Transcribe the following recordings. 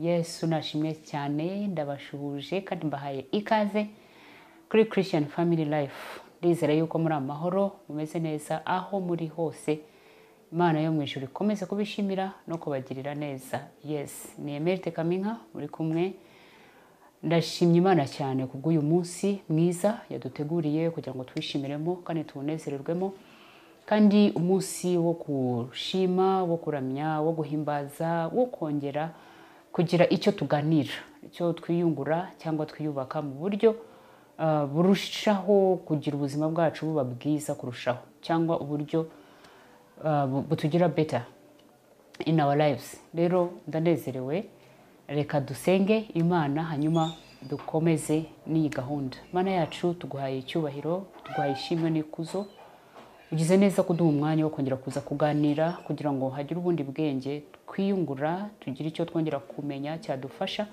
Yesu nashimwe cyane, ndabashuhuje kandi mbahaye ikaze kuri Christian Family Life. Ndizera yuko muri amahoro, mumeze neza aho muri hose. Imana yo mu ijuru ikomeze kubishimira no kubagirira neza. Yes, ni Emerite Kaminka muri kumwe. Ndashimye Imana cyane kubw'uyu munsi mwiza yaduteguriye kugira ngo twishimiremo kandi tuwunezererwemo, kandi umunsi wo gushima, wo kuramya, wo guhimbaza, wo kongera kugira icyo tuganira, icyo twiyungura cyangwa twiyubaka mu buryo burushaho kugira ubuzima bwacu buba bwiza kurushaho, cyangwa uburyo butugira better in our lives. Rero ndanezerewe, reka dusenge Imana hanyuma dukomeze n'iyi gahunda. Mana yacu, tuguhaye icyubahiro, tuguhaye ishimwe n'ikuzo. Ugize neza kuduha umwanya wo kongera kuza kuganira kugira ngo hagire ubundi bwenge twiyungura, tugire icyo twongera kumenya cyadufasha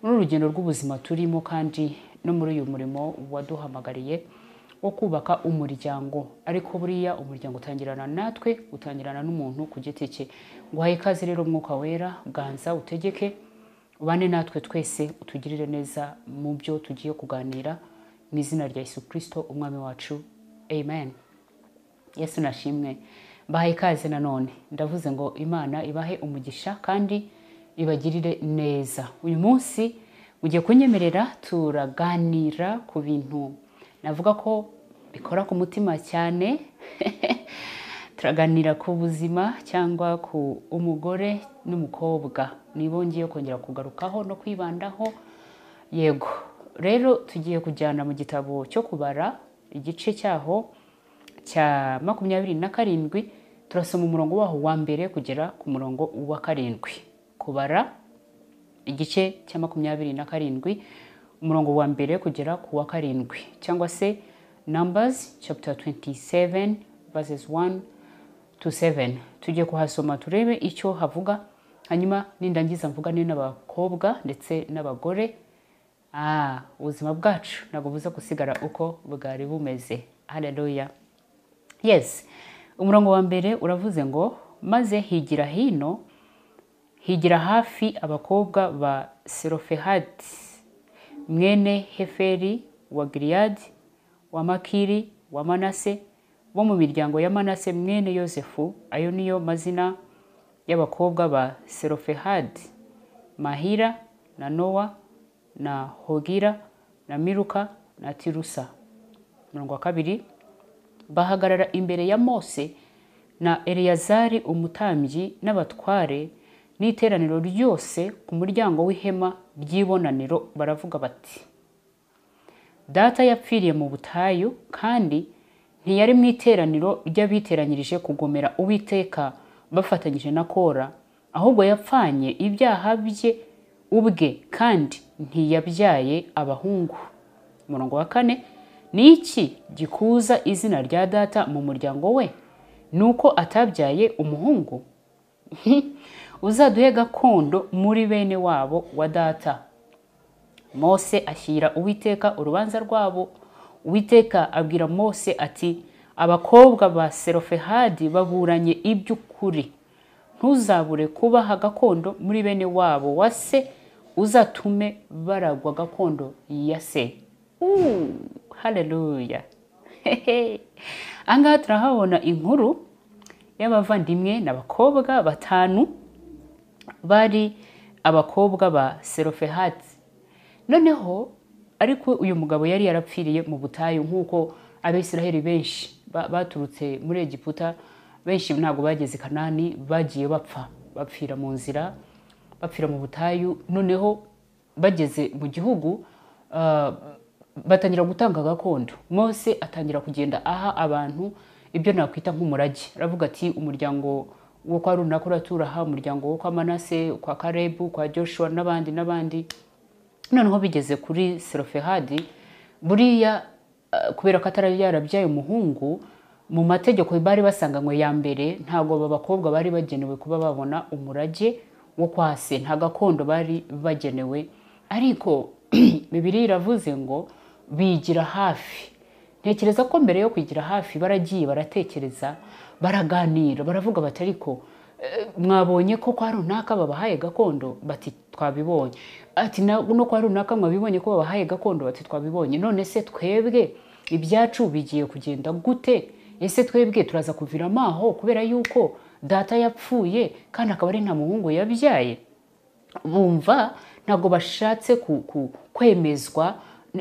muri uru rugendo rw'ubuzima turimo, kandi no muri uyu murimo waduhamagariye wo kubaka umuryango. Ariko buriya umuryango utangirana natwe, utangirana n'umuntu ku giti cye. Nguhaye ikaze rero Mwuka Wera, ganza utegeke, ubane natwe twese, utugirire neza mu byo tugiye kuganira, mu izina rya Yesu Kristo umwami wacu, amen. Yesu nashimwe. Mbahaye ikaze nanone, ndavuze ngo Imana ibahe umugisha kandi ibagirire neza. Uyu munsi mugiye kunyemerera turaganira ku bintu navuga ko bikora ku mutima cyane. Turaganira ku buzima cyangwa ku umugore n'umukobwa, nibo ngiye kongera kugarukaho no kwibandaho. Yego rero tugiye kujyana mu gitabo cyo Kubara, igice cyaho cya 27, turasoma umurongo waho wa mbere kugera ku murongo wa 7. Kubara igice cya 27, umurongo wa mbere kugera ku wa 7, cyangwa se Numbers chapter 27 verses 1 to 7. Tugiye kuhasoma turebe icyo havuga, hanyuma nindangiza mvugane n'abakobwa ndetse n'abagore. Ubuzima bwacu ntabwo buza gusigara uko bwari bumeze. Haleluya. Yes, umurongo wa mbere uravuze ngo maze higira hino, higira hafi abakobwa ba Selofehadi mwene Heferi wa Gileyadi wa Makiri wa Manase, bo mu miryango ya Manase mwene Yosefu. Ayo niyo mazina y'abakobwa ba Selofehadi: Mahira na Nowa na Hogira na Miruka na Tirusa. Umurongo wa 2, bahagarara imbere ya Mose na Eleyazari umutambyi n'abatware n'iteraniro ryose ku muryango w'ihema ry'ibonaniro, baravuga bati: Data yapfiriye mu butayu, kandi ntiyari mu iteraniro ry'abiteranyirije kugomera Uwiteka bafatanyije na Kora, ahubwo yapfanye ibyaha bye ubwe, kandi ntiyabyaye abahungu. Umurongo wa 4, ni iki gikuza izina rya data mu muryango we? Nuko atabyaye umuhungu. Uzaduhe gakondo muri bene wabo wa data. Mose ashyira Uwiteka urubanza rwabo. Uwiteka abwira Mose ati: abakobwa ba Selofehadi baburanye iby'ukuri, ntuzabure kubaha gakondo muri bene wabo wa se, uzatume baragwa gakondo ya se. Haleluya. Ahangaha turahabona inkuru y'abavandimwe n'abakobwa 5 bari abakobwa ba Selofehadi. Noneho ariko uyu mugabo yari yarapfiriye mu butayu, nk'uko Abisiraheli benshi baturutse muri Egiputa, benshi ntabwo bageze Kanani, bagiye bapfa, bapfira mu nzira, bapfira mu butayu. Noneho bageze mu gihugu batangira gutanga gakondo. Mose atangira kugenda aha abantu ibyo nakwita nk'umurage. Aravuga ati umuryango wo kwa runaka uratura aha, umuryango wo kwa Manase, kwa Kalebu, kwa Joshua n'abandi n'abandi. Noneho bigeze kuri Selofehadi, buriya kubera ko atari yarabyaye umuhungu, mu mategeko bari basanganywe ya mbere ntabwo aba bakobwa bari bagenewe kuba babona umurage wo kwa se, nta gakondo bari bagenewe. Ariko Bibiliya iravuze ngo bigira hafi. Ntekereza ko mbere yo kwigira hafi baragiye baratekereza, baraganira, baravuga bati ariko Mwabonye ko kwa runaka babahaye gakondo? Bati twabibonye. Ati no kwa runaka mwabibonye ko babahaye gakondo? Bati twabibonye. None se twebwe ibyacu bigiye kugenda gute? Ese twebwe turaza kuviramo aho kubera yuko data yapfuye kandi akaba ari nta muhungu yabyaye? Bumva ntabwo bashatse kwemezwa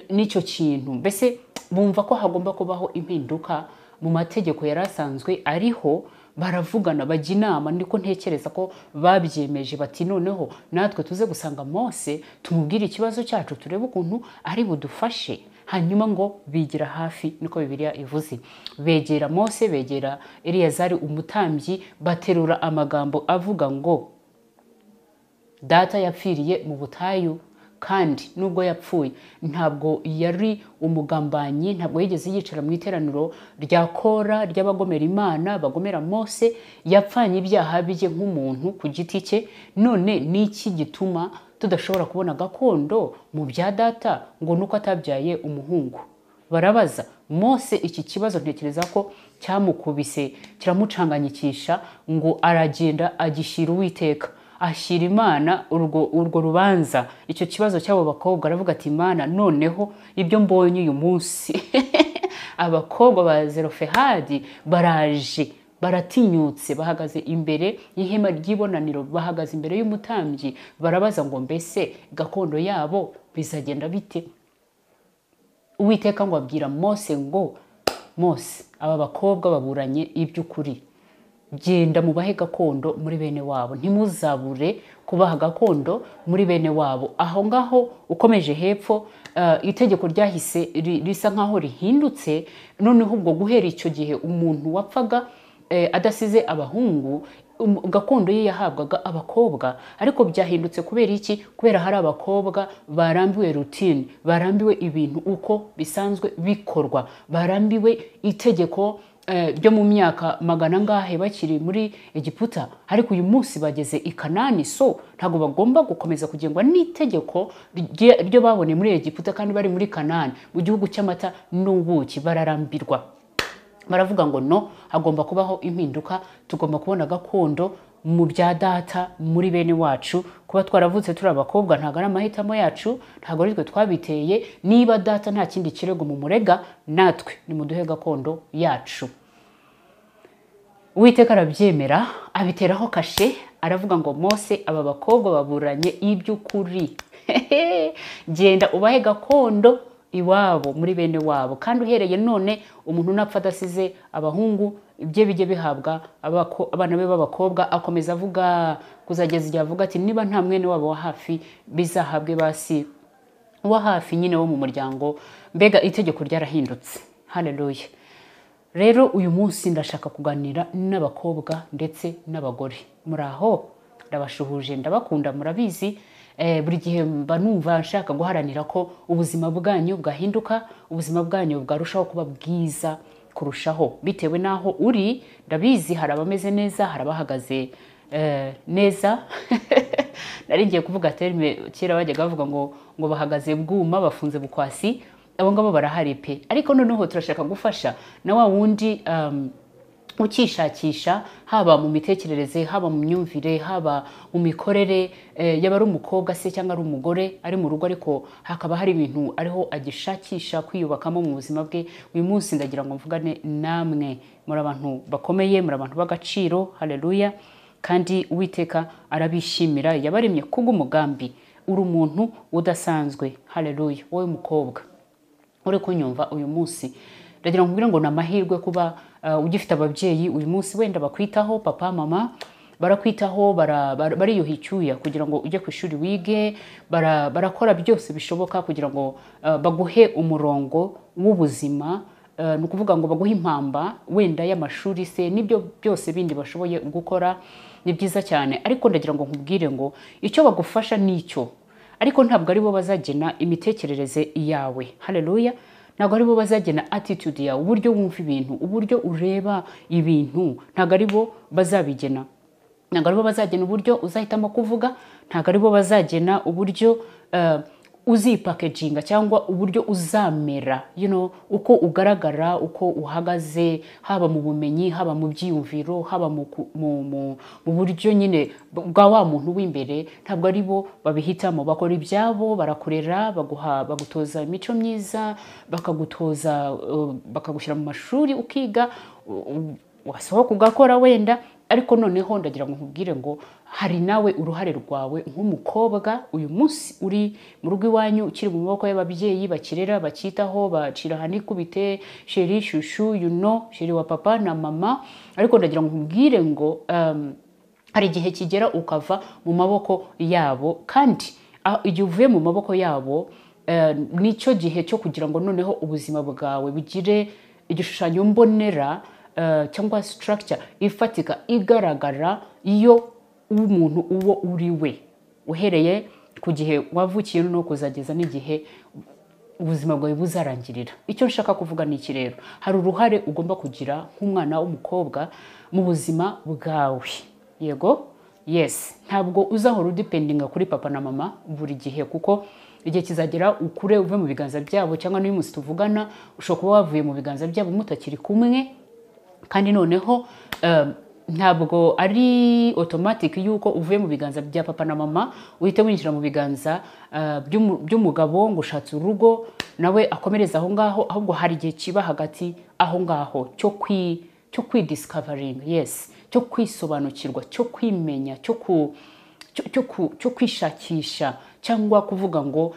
n'icyo kintu, mbese bumva ko hagomba kubaho impinduka mu mategeko yari asanzwe ariho. Baravugana, bajya inama, niko ntekereza ko babyemeje, bati noneho natwe tuze gusanga Mose tumubwire ikibazo cyacu, turebe ukuntu ari budufashe. Hanyuma ngo bigira hafi, niko Bibiliya ivuze, begera Mose, begera Eleyazari umutambyi, baterura amagambo avuga ngo data yapfiriye mu butayu, kandi nubwo yapfuye ntabwo yari umugambanyi, ntabwo yigeze yicara mu iteraniro rya Kora ry'abagomera Imana, bagomera Mose, yapfanye ibyaha bye nk'umuntu ku giti cye. None niki gituma tudashobora kubona gakondo mu bya data ngo nuko atabyaye umuhungu? Barabaza Mose iki kibazo, ntekereza ko cyamukubise kiramucanganyikisha, ngo aragenda agishyira Uwiteka, ashyira Imana urwo rubanza, icyo kibazo cy'abo bakobwa. Aravuga ati Imana, noneho ibyo mbonye uyu munsi, abakobwa ba Zelofehadi baraje, baratinyutse, bahagaze imbere y'ihema ry'ibonaniro, bahagaze imbere y'umutambyi, barabaza ngo mbese gakondo yabo bizagenda bite? Uwiteka ngo abwira Mose ngo Mose, aba bakobwa baburanye iby'ukuri, genda mubahe gakondo muri bene wabo, ntimuzabure kubaha gakondo muri bene wabo. Aho ngaho ukomeje hepfo, itegeko ryahise risa nkaho rihindutse. Noneho ubwo guhera icyo gihe umuntu wapfaga adasize abahungu, gakondo ye yahabwaga abakobwa. Ariko byahindutse kubera iki? Kubera hari abakobwa barambiwe routine, barambiwe ibintu uko bisanzwe bikorwa, barambiwe itegeko ryo mu myaka magana angahe bakiri muri Egiputa, ariko uyu munsi bageze i Kanani. So ntabwo bagomba gukomeza kugengwa n'itegeko ryo babonye muri Egiputa kandi bari muri Kanani, mu gihugu cy'amata n'ubuki. Bararambirwa, baravuga ngo no, hagomba kubaho impinduka, tugomba kubona gakondo mu bya data muri bene wacu. Kuba twaravutse turi abakobwa ntabwo ari amahitamo yacu, ntabwo ari twe twabiteye. Niba data nta kindi kirego mu murega, natwe nimuduhe gakondo yacu. Uwiteka arabyemera, abiteraho kashe, aravuga ngo Mose, aba bakobwa baburanye iby'ukuri, genda ubahe gakondo iwabo muri bene wabo, kandi uhereye none umuntu napfa adasize abahungu, ibye bijye bihabwa abana be b'abakobwa. Akomeza avuga kuzageza igihe avuga ati niba nta mwene wabo wa hafi, bizahabwe basi wa hafi nyine wo mu muryango. Mbega itegeko ryarahindutse. Haleluya. Rero uyu munsi ndashaka kuganira n'abakobwa ndetse n'abagore. Muri aho ndabashuhuje, ndabakunda, murabizi. Buri gihe mba numva nshaka guharanira ko ubuzima bwanyu bwahinduka, ubuzima bwanyu bwarushaho kuba bwiza kurushaho bitewe n'aho uri. Ndabizi hari abameze neza, hari abahagaze neza. Nari ngiye kuvuga terme kera bajyaga bavuga ngo bahagaze bwuma bafunze bukwasi, abo ngabo barahari pe. Ariko noneho turashaka gufasha na wa wundi ukishakisha, haba mu mitekerereze, haba mu myumvire, haba mu mikorere, yaba ari umukobwa se cyangwa ari umugore ari mu rugo, ariko hakaba hari ibintu ariho agishakisha kwiyubakamo mu buzima bwe. Uyu munsi ndagira ngo mvugane namwe, muri abantu bakomeye, muri abantu b'agaciro. Haleluya. Kandi Uwiteka arabishimira, yabaremye kubw'umugambi. Uri umuntu udasanzwe. Haleluya. Wowe mukobwa uri kunyumva uyu munsi, ndagira ngo nkubwire ngo ni amahirwe kuba ugifite ababyeyi uyu munsi, wenda bakwitaho, papa mama barakwitaho, bariyuha icyuya kugira ngo ujye ku ishuri wige, barakora byose bishoboka kugira ngo baguhe umurongo w'ubuzima, ni ukuvuga ngo baguhe impamba wenda y'amashuri se n'ibyo byose bindi bashoboye gukora. Ni byiza cyane. Ariko ndagira ngo nkubwire ngo icyo bagufasha nicyo, ariko ntabwo aribo bazagena imitekerereze yawe. Haleluya. Ntabwo aribo bazagena attitude yawe, uburyo wumva ibintu, uburyo ureba ibintu, ntabwo aribo bazabigena. Ntabwo aribo bazagena uburyo uzahitamo kuvuga, ntabwo aribo bazagena uburyo Uzipackaginga cyangwa uburyo uzamera, uko ugaragara, uko uhagaze, haba mu bumenyi, haba mu byiyumviro, haba mu buryo nyine bwa wa muntu w'imbere, ntabwo ari bo babihitamo. Bakora ibyabo, barakurera, baguha, bagutoza imico myiza, bakagutoza, bakagushyira mu mashuri ukiga, wasohoka ugakora wenda. Ariko noneho ndagira ngo nkubwire ngo hari nawe uruhare rwawe nk'umukobwa uyu munsi uri mu rugo iwanyu, ukiri mu maboko y'ababyeyi bakirera, bakitaho, bacira ahanikubite, chéri chouchou, chéri wa papa na mama. Ariko ndagira ngo nkubwire ngo hari igihe kigera ukava mu maboko yabo, kandi igihe uvuye mu maboko yabo, nicyo gihe cyo kugira ngo noneho ubuzima bwawe bugire igishushanyo mbonera, cyangwa structure ifatika igaragara iyo umuntu uwo uri we, uhereye ku gihe wavukiye no kuzageza n'igihe ubuzima bwawe buzarangirira. Icyo nshaka kuvuga ni iki rero: hari uruhare ugomba kugira nk'umwana w'umukobwa mu buzima bwawe. Yego, yes, ntabwo uzahora udependinga kuri papa na mama buri gihe, kuko igihe kizagera ukure, uve mu biganza byabo, cyangwa n'uyu munsi tuvugana ushobora kuba wavuye mu biganza byabo mutakiri kumwe. Kandi noneho ntabwo ari automatic yuko uvuye mu biganza bya papa na mama uhita winjira mu biganza by'umugabo ngo ushatse urugo, nawe akomereza aho ngaho. Ahubwo hari igihe kiba hagati aho ngaho cyo kwidiscovering, yes, cyo kwisobanukirwa, cyo kwimenya, cyo kwishakisha, cyangwa kuvuga ngo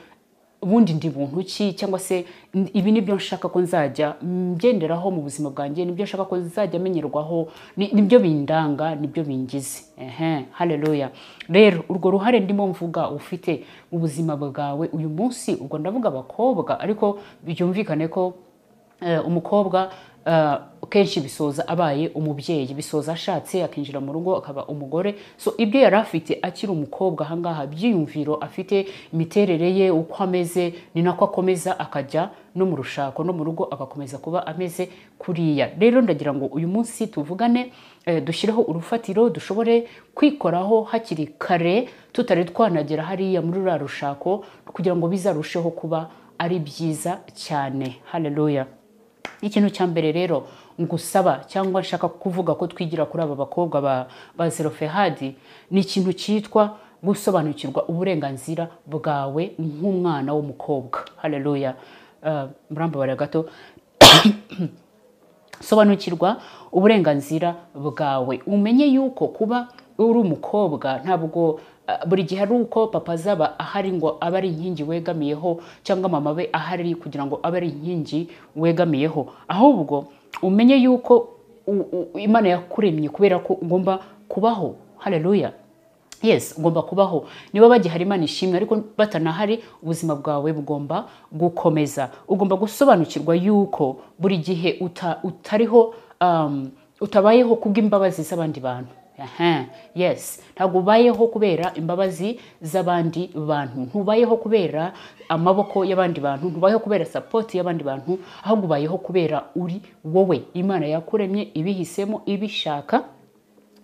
ubundi ndi buntu ki, cyangwa se ibi nibyo nshaka ko nzajya ngenderaho mu buzima bwanjye, nibyo nshaka ko nzajya menyerwaho, nibyo bindanga, nibyo bingize. Ehe, haleluya! Rero urwo ruhare ndimo mvuga ufite mu buzima bwawe uyu munsi, ubwo ndavuga abakobwa, ariko byumvikane ko umukobwa kenshi bisoza abaye umubyeyi, bisoza ashatse, akinjira mu rugo, akaba umugore. So ibyo yari afite akiri umukobwa ahangaha, ibyiyumviro afite, imiterere ye, uko ameze, ni nako akomeza akajya no mu rushako, no mu rugo agakomeza kuba ameze kuriya. Rero ndagira ngo uyu munsi tuvugane, dushyireho urufatiro, dushobore kwikoraho hakiri kare, tutari twanagera hariya muri ruriya rushako, kugira ngo bizarusheho kuba ari byiza cyane. Haleluya! Ikintu cya mbere rero ngusaba, cyangwa nshaka kuvuga ko twigira kuri aba bakobwa ba Zelofehadi, ni ikintu cyitwa gusobanukirwa uburenganzira bwawe nk'umwana w'umukobwa. Haleluya! Murambabarira gato. Sobanukirwa uburenganzira bwawe, umenye yuko kuba uri umukobwa ntabwo buri gihe ari uko papa azaba ahari ngo abe ari inkingi wegamiyeho, cyangwa mama we ahari kugira ngo abe ari inkingi wegamiyeho. Ahubwo umenye yuko Imana yakuremye kubera ko ugomba kubaho. Haleluya! Yes, ugomba kubaho. Niba bagihari, Imana ishimwe, ariko batanahari ubuzima bwawe bugomba gukomeza. Ugomba gusobanukirwa yuko buri gihe utariho, utabayeho kubw'imbabazi z'abandi bantu. Aha, yes, ntabwo ubayeho kubera imbabazi z'abandi bantu, ntubayeho kubera amaboko y'abandi bantu, ntubayeho kubera support y'abandi bantu, ahubwo ubayeho kubera uri wowe. Imana yakuremye ibihisemo, ibishaka.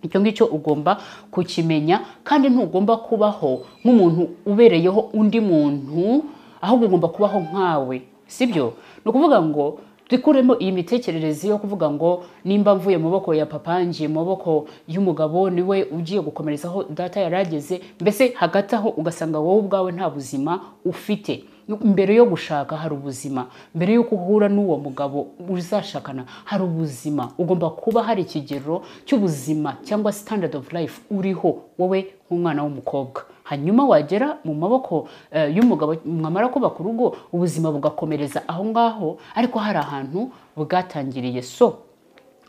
Icyo ngicyo ugomba kukimenya, kandi ntugomba kubaho nk'umuntu ubereyeho undi muntu, ahubwo ugomba kubaho nkawe, sibyo? Ni ukuvuga ngo twikuremo iyi mitekerereze yo kuvuga ngo nimba mvuye mu maboko ya papa ngiye mu maboko y'umugabo, niwe ugiye gukomerezaho data yarageze. Mbese hagati aho ugasanga wowe ubwawe nta buzima ufite. Mbere yo gushaka hari ubuzima, mbere y'uko uhura n'uwo mugabo uzashakana hari ubuzima. Ugomba kuba hari ikigero cy'ubuzima cyangwa standard of life uriho wowe nk'umwana w'umukobwa, hanyuma wagera mu maboko y'umugabo, mwamara kubaka urugo, ubuzima bugakomereza aho ngaho, ariko hari ahantu bwatangiriye. So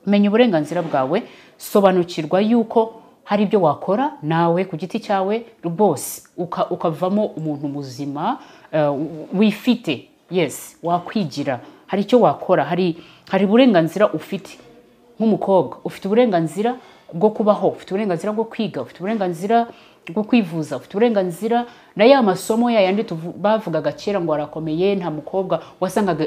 menya uburenganzira bwawe, sobanukirwa yuko hari ibyo wakora nawe ku giti cyawe rwose, ukavamo umuntu muzima wifite. Yes, wakwigira, hari icyo wakora, hari uburenganzira ufite nk'umukobwa. Ufite uburenganzira bwo kubaho, ufite uburenganzira bwo kwiga, ufite uburenganzira bwo kwivuza, ufite uburenganzira na ya masomo ya yandi bavugaga kera ngo arakomeye, nta mukobwa, wasangaga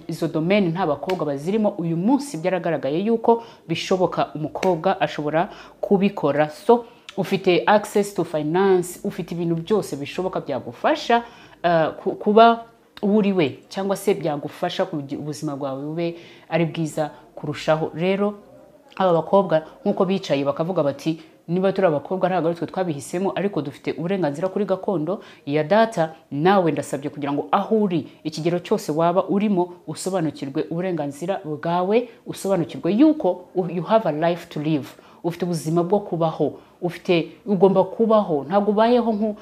izo domaine nta bakobwa bazirimo. Uyu munsi byaragaragaye yuko bishoboka, umukobwa ashobora kubikora. So ufite access to finance, ufite ibintu byose bishoboka byagufasha. kuba uri we, cyangwa se byagufasha kugira ubuzima bwawe bube ari bwiza kurushaho. Rero aba bakobwa nk'uko bicaye bakavuga bati niba turi abakobwa ntabwo ari twe twabihisemo, ariko dufite uburenganzira kuri gakondo ya data. Nawe ndasabye kugira ngo aho uri, ikigero cyose waba urimo, usobanukirwe uburenganzira bwawe, usobanukirwe yuko you have a life to live, ufite ubuzima bwo kubaho, ugomba kubaho. Ntabwo ubayeho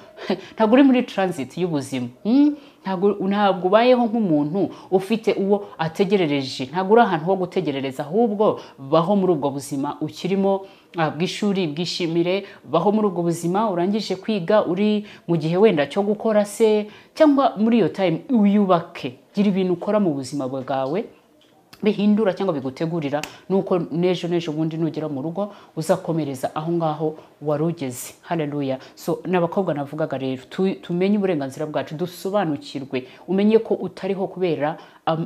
ntabwo uri muri transit y'ubuzima, ntabwo ubayeho nk'umuntu ufite uwo ategerereje, ntabwo uri ahantu ho gutegerereza, ahubwo baho muri ubwo buzima ukirimo bw'ishuri, bwishimire, baho muri ubwo buzima urangije kwiga, uri mu gihe wenda cyo gukora se, cyangwa muri iyo time wiyubake, gira ibintu ukora mu buzima bwawe bihindura cyangwa bigutegurira nuko nejo nejo bundi nugera mu rugo uzakomereza aho ngaho warugeze. Haleluya. So n'abakobwa navugaga rero, tumenye uburenganzira bwacu, dusobanukirwe, umenye ko utariho kubera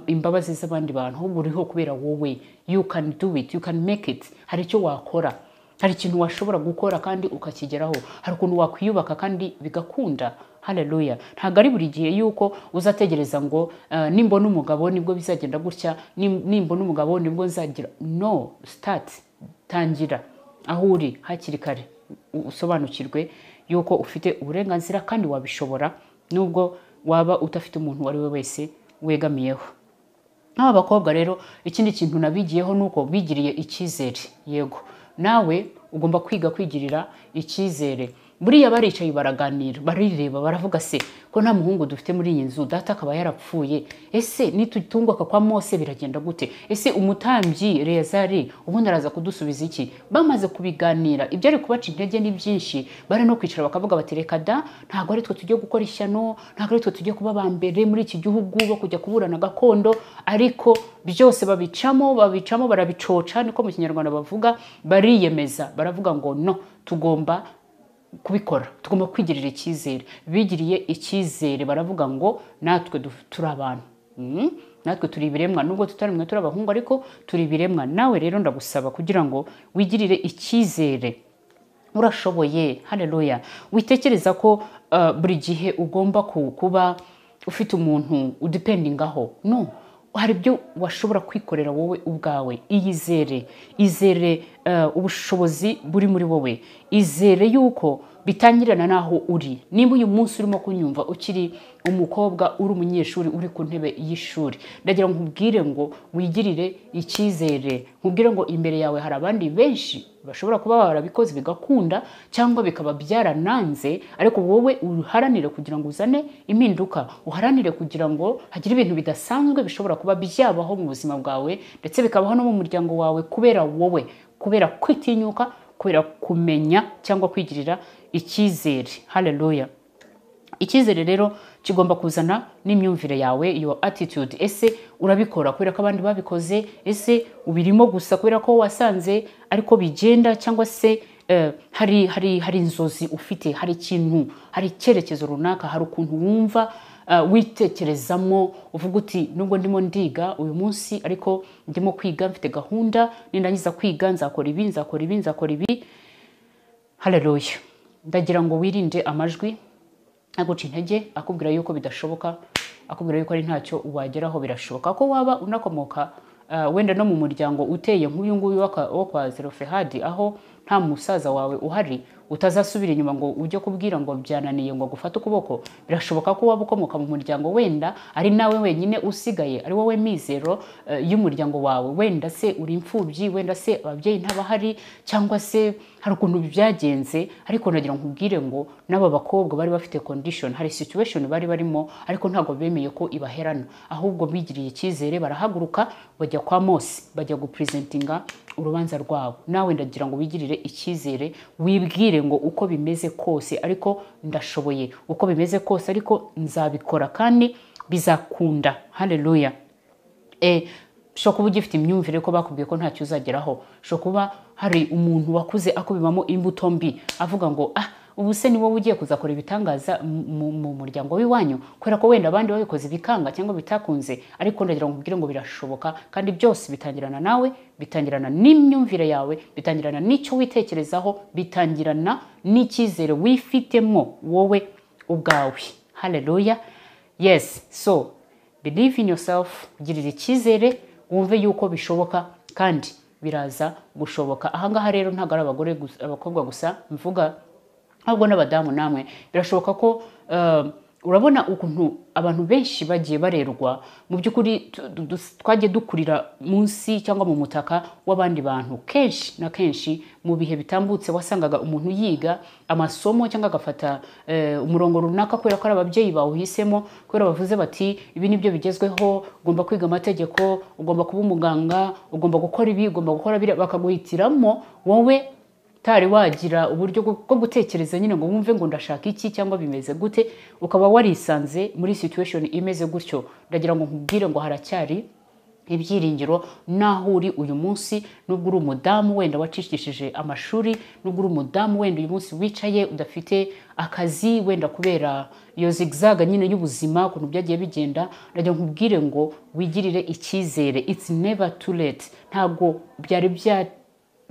imbabazi z'abandi bantu, ahubwo uriho kubera wowe. You can do it, you can make it. Hari icyo wakora, hari ikintu washobora gukora kandi ukakigeraho, hari ukuntu wakwiyubaka kandi bigakunda. Haleluya. Ntabwo ari buri gihe yuko uzategereza ngo nimbona umugabo nibwo bizagenda gutya, nimbona umugabo nibwo nzagira. No, start, tangira aho uri hakiri kare, usobanukirwe yuko ufite uburenganzira kandi wabishobora, nubwo waba udafite umuntu uwo ari we wese wegamiyeho. Nk'aba bakobwa rero, ikindi kintu nabigiyeho nuko bigiriye icyizere. Yego, nawe ugomba kwiga kwigirira icyizere. Buriya baricaye baraganira, barireba, baravuga se ko nta muhungu dufite muri iyi nzu, data akaba yarapfuye, ese nitutunguka kwa Mose biragenda gute? Ese umutambyi Eleyazari ubundi araza kudusubiza iki? Bamaze kubiganira, ibyo ari kubaca intege ni byinshi, bari no kwicara bakavuga bati reka da, ntabwo ari twe tugiye gukora ishyano, ntabwo ari twe tugiye kuba aba mbere muri iki gihugu bo kujya kuburana gakondo. Ariko byose babicamo, babicamo, barabicoca, niko mu Kinyarwanda bavuga, bariyemeza, baravuga ngo no, tugomba kubikora, tugomba kwigirira icyizere. Bigiriye icyizere, baravuga ngo natwe turi abantu, natwe turi ibiremwa, nubwo tutari mwe turi abahungu, ariko turi ibiremwa. Nawe rero ndagusaba kugira ngo wigirire icyizere, urashoboye. Haleluya. Witekereza ko buri gihe ugomba kuba ufite umuntu udependingaho. No, hari ibyo washobora kwikorera wowe ubwawe. Iyizere, izere ubushobozi buri muri wowe, izere yuko bitangirana n'aho uri. Nimba uyu munsi urimo kunyumva ukiri umukobwa, uri umunyeshuri, uri ku ntebe y'ishuri, ndagira ngo nkubwire ngo wigirire icyizere, nkubwire ngo imbere yawe hari abandi benshi bashobora kuba barabikoze bigakunda cyangwa bikaba byarananze, ariko wowe uharanire kugira ngo uzane impinduka, uharanire kugira ngo hagire ibintu bidasanzwe bishobora kuba byabaho mu buzima bwawe, ndetse bikabaho no mu muryango wawe, kubera wowe, kubera kwitinyuka, kubera kumenya cyangwa kwigirira icyizere. Haleluya. Icyizere rero kigomba kuzana n'imyumvire yawe, your attitude. Ese urabikora kubera ko abandi babikoze? Ese ubirimo gusa kubera ko wasanze ariko bigenda? Cyangwa se hari inzozi ufite, hari ikintu, hari icyerekezo runaka, hari ukuntu wumva witekerezamo, uvuga uti nubwo ndimo ndiga uyu munsi, ariko ndimo kwiga mfite gahunda, nindangiza kwiga nzakora ibi, nzakora ibi, nzakora ibi. Haleluya. Ndagira ngo wirinde amajwi aguca intege, akubwira yuko bidashoboka, akubwira yuko ari ntacyo wageraho. Birashoboka ko waba unakomoka wenda no mu muryango uteye nk'uyu nguyu wo kwa Zelofehadi, aho nta musaza wawe uhari, utazasubira inyuma ngo ujye kubwira ngo byananiye ngo gufate ukuboko. Birashoboka ko waba ukomoka mu muryango wenda ari nawe wenyine usigaye, ari wowe mizero y'umuryango wawe, wenda se uri imfubyi, wenda se ababyeyi ntabahari, cyangwa se hari ukuntu byagenze. Ariko nagira nkubwire ngo n'aba bakobwa bari bafite condition, hari situation bari barimo, ariko ntabwo bemeye ko ibaherana, ahubwo bigiriye icyizere, barahaguruka bajya kwa Mose, bajya gupresentinga urubanza rwabo. Nawe ndagira ngo wigirire icyizere, wibwire ngo uko bimeze kose ariko ndashoboye, uko bimeze kose ariko nzabikora kandi bizakunda. Haleluya. Ushobora kuba ugifite imyumvire ko bakubwiye ko ntacyo uzageraho, ushobora kuba hari umuntu wakuze akubibamo imbuto mbi, avuga ngo ubu se ni wowe ugiye kuzakora ibitangaza mu muryango w'iwanyu, kubera ko wenda abandi babikoze bikanga cyangwa bitakunze. Ariko ndagira ngo nkubwire ngo birashoboka, kandi byose bitangirana nawe, bitangirana n'imyumvire yawe, bitangirana n'icyo witekerezaho, bitangirana n'icyizere wifitemo wowe ubwawe. Haleluya. Yes, so believe in yourself, girira icyizere, wumve yuko bishoboka kandi biraza gushoboka. Ahangaha rero ntabwo ari abagore gusa, abakobwa gusa mvuga, ahubwo n'abadamu namwe birashoboka ko urabona ukuntu abantu benshi bagiye barerwa. Mu by'ukuri twagiye dukurira munsi cyangwa mu mutaka w'abandi bantu. Kenshi na kenshi mu bihe bitambutse wasangaga umuntu yiga amasomo cyangwa agafata umurongo runaka kubera ko ari ababyeyi bawuhisemo, kubera bavuze bati ibi nibyo bigezweho, ugomba kwiga amategeko, ugomba kuba umuganga, ugomba gukora ibi, ugomba gukora biriya, bakaguhitiramo wowe utari wagira uburyo bwo gutekereza nyine ngo wumve ngo ndashaka iki cyangwa bimeze gute, ukaba warisanze muri situation imeze gutyo. Ndagira ngo nkubwire ngo haracyari ibyiringiro naho uri uyu munsi, nubwo uri umudamu wenda wacishishije amashuri, nubwo uri umudamu wenda uyu munsi wicaye udafite akazi wenda kubera iyo zigzag nyine y'ubuzima ukuntu byagiye bigenda, ndagira ngo nkubwire ngo wigirire icyizere. It's never too late. Ntabwo byari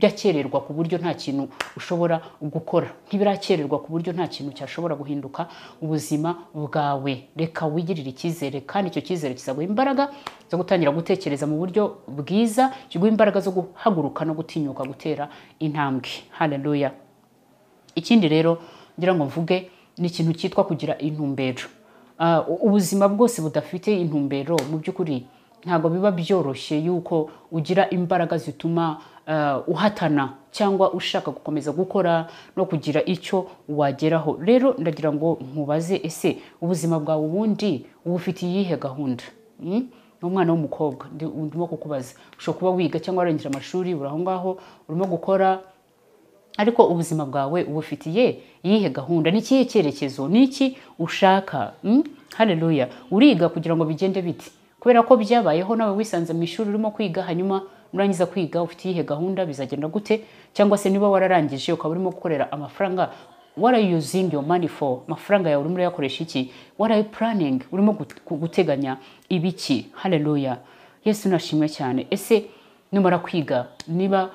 byakererwa ku buryo nta kintu ushobora gukora, ntibirakererwa ku buryo nta kintu cyashobora guhinduka ubuzima bwawe. Reka wigirire icyizere, kandi icyo cyizere kizaguha imbaraga zo gutangira gutekereza mu buryo bwiza, kiguha imbaraga zo guhaguruka no gutinyuka gutera intambwe. Haleluya. Ikindi rero ngira ngo mvuge ni ikintu cyitwa kugira intumbero. Ubuzima bwose budafite intumbero mu by'ukuri ntabwo biba byoroshye yuko ugira imbaraga zituma uhatana cyangwa ushaka gukomeza gukora no kugira icyo wageraho. Rero ndagira ngo nkubaze, ese ubuzima bwawe ubundi uba ufite iyihe gahunda? Umwana w'umukobwa ndimo kukubaza, ushobora kuba wiga cyangwa warangije amashuri, uri aho ngaho urimo gukora, ariko ubuzima bwawe ubufitiye iyihe gahunda? Ni ikihe cyerekezo? Ni iki ushaka? Haleluya. Uriga kugira ngo bigende bite? Kubera ko byabayeho nawe wisanze mu ishuri urimo kwiga, hanyuma nurangiza kwiga ufite iyihe gahunda? Bizagenda gute? Cyangwa se niba wararangije ukaba urimo gukorera amafaranga, what are you using your money for? Amafaranga yawe urimo urayakoresha iki? What are you planning? Urimo guteganya ibiki? Haleluya, Yesu nashimwe cyane. Ese numara kwiga, niba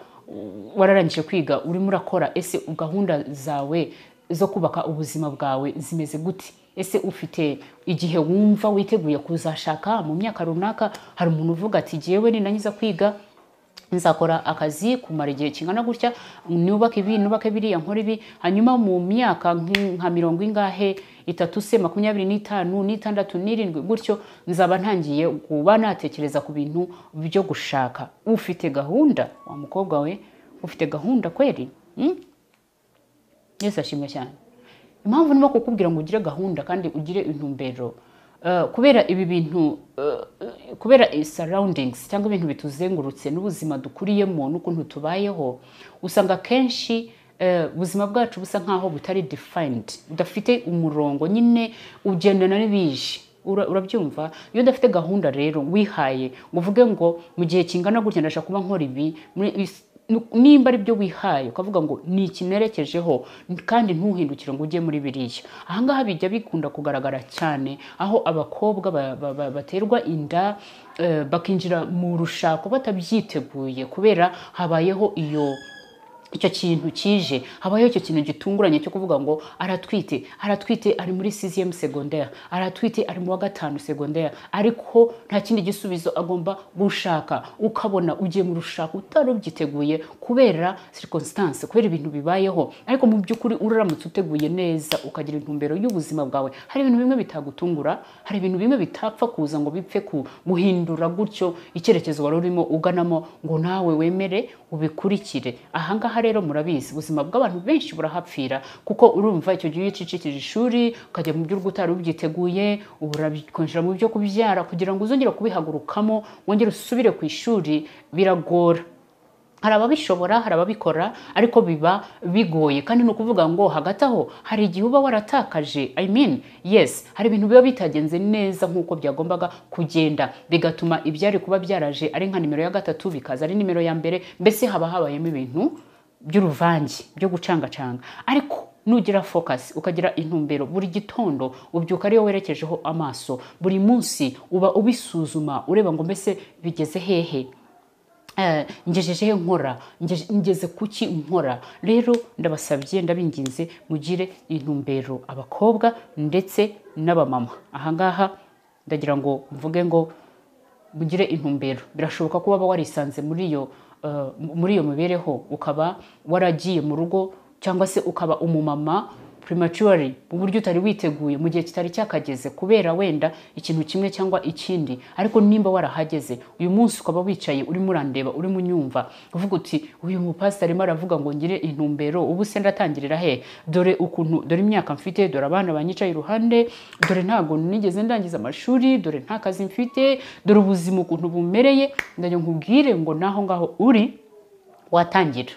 wararangije kwiga urimo urakora, ese gahunda zawe zo kubaka ubuzima bwawe zimeze gute? Ese ufite igihe wumva witeguye kuzashaka mu myaka runaka? Hari umuntu uvuga ati jyewe nindangiza kwiga nzakora akazi kumara igihe kingana gutya, nubake ibi, nubake biriya, nkora ibi, hanyuma mu myaka nka mirongo ingahe, itatu se, 25, 6, 7 gutyo, nzaba ntangiye kuba natekereza ku bintu byo gushaka. Ufite gahunda wa mukobwa we? Ufite gahunda kweri? Yesu ashimwe cyane. Impamvu ndimo kukubwira ngo ugire gahunda kandi ugire intumbero, kubera ibi bintu, kubera surroundings cyangwa ibintu bituzengurutse n'ubuzima dukuriyemo n'ukuntu tubayeho, usanga kenshi ubuzima bwacu busa nkaho butari defined, budafite umurongo nyine, ugendana n'ibije. Urabyumva? Iyo udafite gahunda rero wihaye ngo uvuge ngo mu gihe kingana gutya ndashaka kuba nkora ibi, nimba ari byo wihaye ukavuga ngo ni iki nerekejeho, kandi ntuhindukire ngo ujye muri biriya. Ahangaha bijya bikunda kugaragara cyane aho abakobwa baterwa inda, bakinjira mu rushako batabyiteguye, kubera habayeho iyo icyo kintu kije, habayeho icyo kintu gitunguranye cyo kuvuga ngo aratwite, aratwite ari muri 6e secondaire, aratwite ari mu wa gatanu secondaire, ariko nta kindi gisubizo, agomba gushaka. Ukabona ugiye mu rushako utari ubyiteguye kubera circonstance, kubera ibintu bibayeho. Ariko mu by'ukuri uramutse uteguye neza ukagira intumbero y'ubuzima bwawe, hari ibintu bimwe bitagutungura, hari ibintu bimwe bitapfa kuza ngo bipfe guhindura gutyo icyerekezo wari urimo uganamo ngo nawe wemere ubikurikire. Ahangaha rero murabizi, ubuzima bw'abantu benshi burahapfira, kuko urumva icyo gihe iyo ucicikije ishuri ukajya mu by'urugo utari ubyiteguye, ubu urakwinjira mu byo kubyara, kugira ngo uzongere kubihagurukamo wongere usubire ku ishuri biragora. Hari ababishobora, hari ababikora, ariko biba bigoye. Kandi ni ukuvuga ngo hagati aho hari igihe uba waratakaje, I mean, yes, hari ibintu biba bitagenze neza nk'uko byagombaga kugenda, bigatuma ibyari kuba byaraje ari nka nimero ya gatatu bikaza ari nimero ya mbere. Mbese haba habayemo ibintu by'uruvange byo gucangacanga. Ariko nugira focus, ukagira intumbero, buri gitondo ubyuka ariyo werekejeho amaso, buri munsi uba ubisuzuma ureba ngo mbese bigeze hehe, ngejeje he nkora, ngeze kuki nkora. Rero ndabasabye, ndabinginze, mugire intumbero, abakobwa ndetse n'abamama ahangaha. Ndagira ngo mvuge ngo mugire intumbero. Birashoboka ko waba warisanze muri iyo mibereho, ukaba waragiye mu rugo cyangwa se ukaba umumama prematurely, mu buryo utari witeguye, mu gihe kitari cyakageze, kubera wenda ikintu kimwe cyangwa ikindi. Ariko nimba warahageze uyu munsi, ukaba wicaye urimo urandeba, urimo unyumva, uvuga uti: "Uyu mupasiteri arimo aravuga ngo ngire intumbero, ubu se ndatangirira he? Dore ukuntu, dore imyaka mfite, dore abana banyicaye iruhande, dore ntabwo nigeze ndangiza amashuri, dore nta kazi mfite, dore ubuzima ukuntu bumereye." Ndagira nkubwire ngo naho ngaho uri watangira.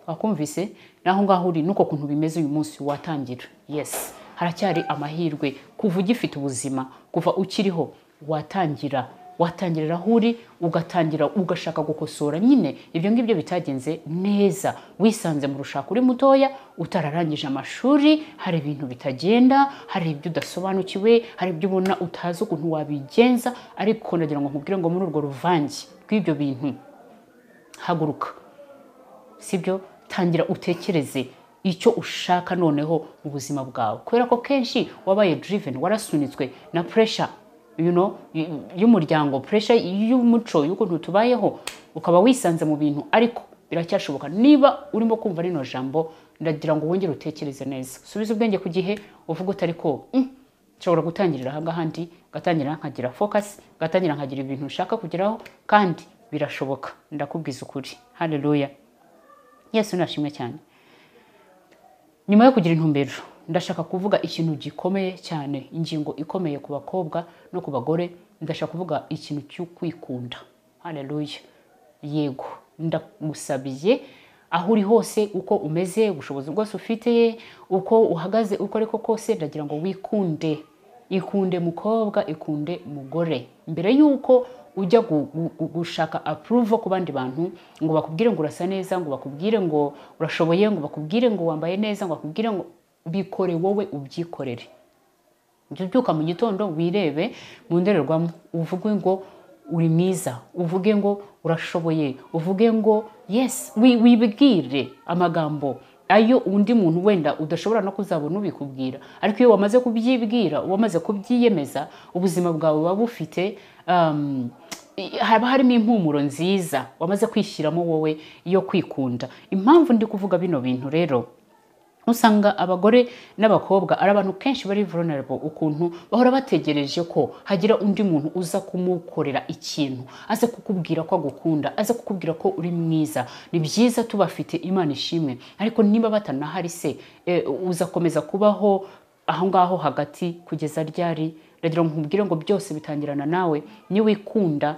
Wakumvise? Naho ngaho uri, nuko kuntu bimeze uyu munsi, watangira. Yes, haracyari amahirwe. Kuva ugifite ubuzima, kuva ukiriho, watangira. Watangirira aho uri, ugatangira ugashaka gukosora nyine ibyo ngibyo bitagenze neza. Wisanze mu rushako uri mutoya, utararangije amashuri, hari ibintu bitagenda, hari ibyo udasobanukiwe, hari ibyo ubona utazi ukuntu wabigenza. Ariko ndagira ngo nkubwire ngo muri urwo ruvange rw'ibyo bintu, haguruka, sibyo? Tangira utekereze icyo ushaka noneho mu buzima bwawe, kubera ko kenshi wabaye driven, warasunitswe na pressure y'umuryango, pressure y'umuco, y'ukuntu tubayeho, ukaba wisanze mu bintu. Ariko biracyashoboka. Niba urimo kumva rino jambo, ndagira ngo wongere utekereze neza, usubize ubwenge ku gihe, uvuge uti: "Ariko nshobora gutangirira aha ngaha ndi, ngatangira nkagira focus, ngatangira nkagira ibintu nshaka kugeraho." Kandi birashoboka, ndakubwiza ukuri. Haleluya, Yesu nashimwe cyane. Nyuma yo kugira intumbero, ndashaka kuvuga ikintu gikomeye cyane, ingingo ikomeye ku bakobwa no ku bagore. Ndashaka kuvuga ikintu cyo kwikunda. Haleluya. Yego, ndagusabiye, aho uri hose, uko umeze, ubushobozi bwose ufite, uko uhagaze, uko ariko kose, ndagira ngo wikunde. Ikunde mukobwa, ikunde mugore, mbere y'uko ujya gushaka approval ku bandi bantu, ngo bakubwire ngo urasa neza, ngo bakubwire ngo urashoboye, ngo bakubwire ngo wambaye neza, ngo bakubwire ngo bikore. Wowe ubyikorere. Jya ubyuka mu gitondo, wirebe mu ndorerwamo, uvuge ngo uri mwiza, uvuge ngo urashoboye, uvuge ngo yes, wibwire amagambo ayo undi muntu wenda udashobora no kuzabona ubikubwira. Ariko iyo wamaze kubyibwira, wamaze kubyiyemeza, ubuzima bwawe buba bufite haba harimo impumuro nziza wamaze kwishyiramo wowe yo kwikunda. Impamvu ndi kuvuga bino bintu rero, usanga abagore n'abakobwa ari abantu kenshi bari vulnerable, ukuntu bahora bategereje ko hagira undi muntu uza kumukorera ikintu, aze kukubwira ko agukunda, aze kukubwira ko uri mwiza. Ni byiza, tubafite, Imana ishimwe. Ariko niba batanahari se, uzakomeza kubaho aho ngaho hagati kugeza ryari? Ndagira ngo nkubwire ngo byose bitangirana nawe. Niwikunda,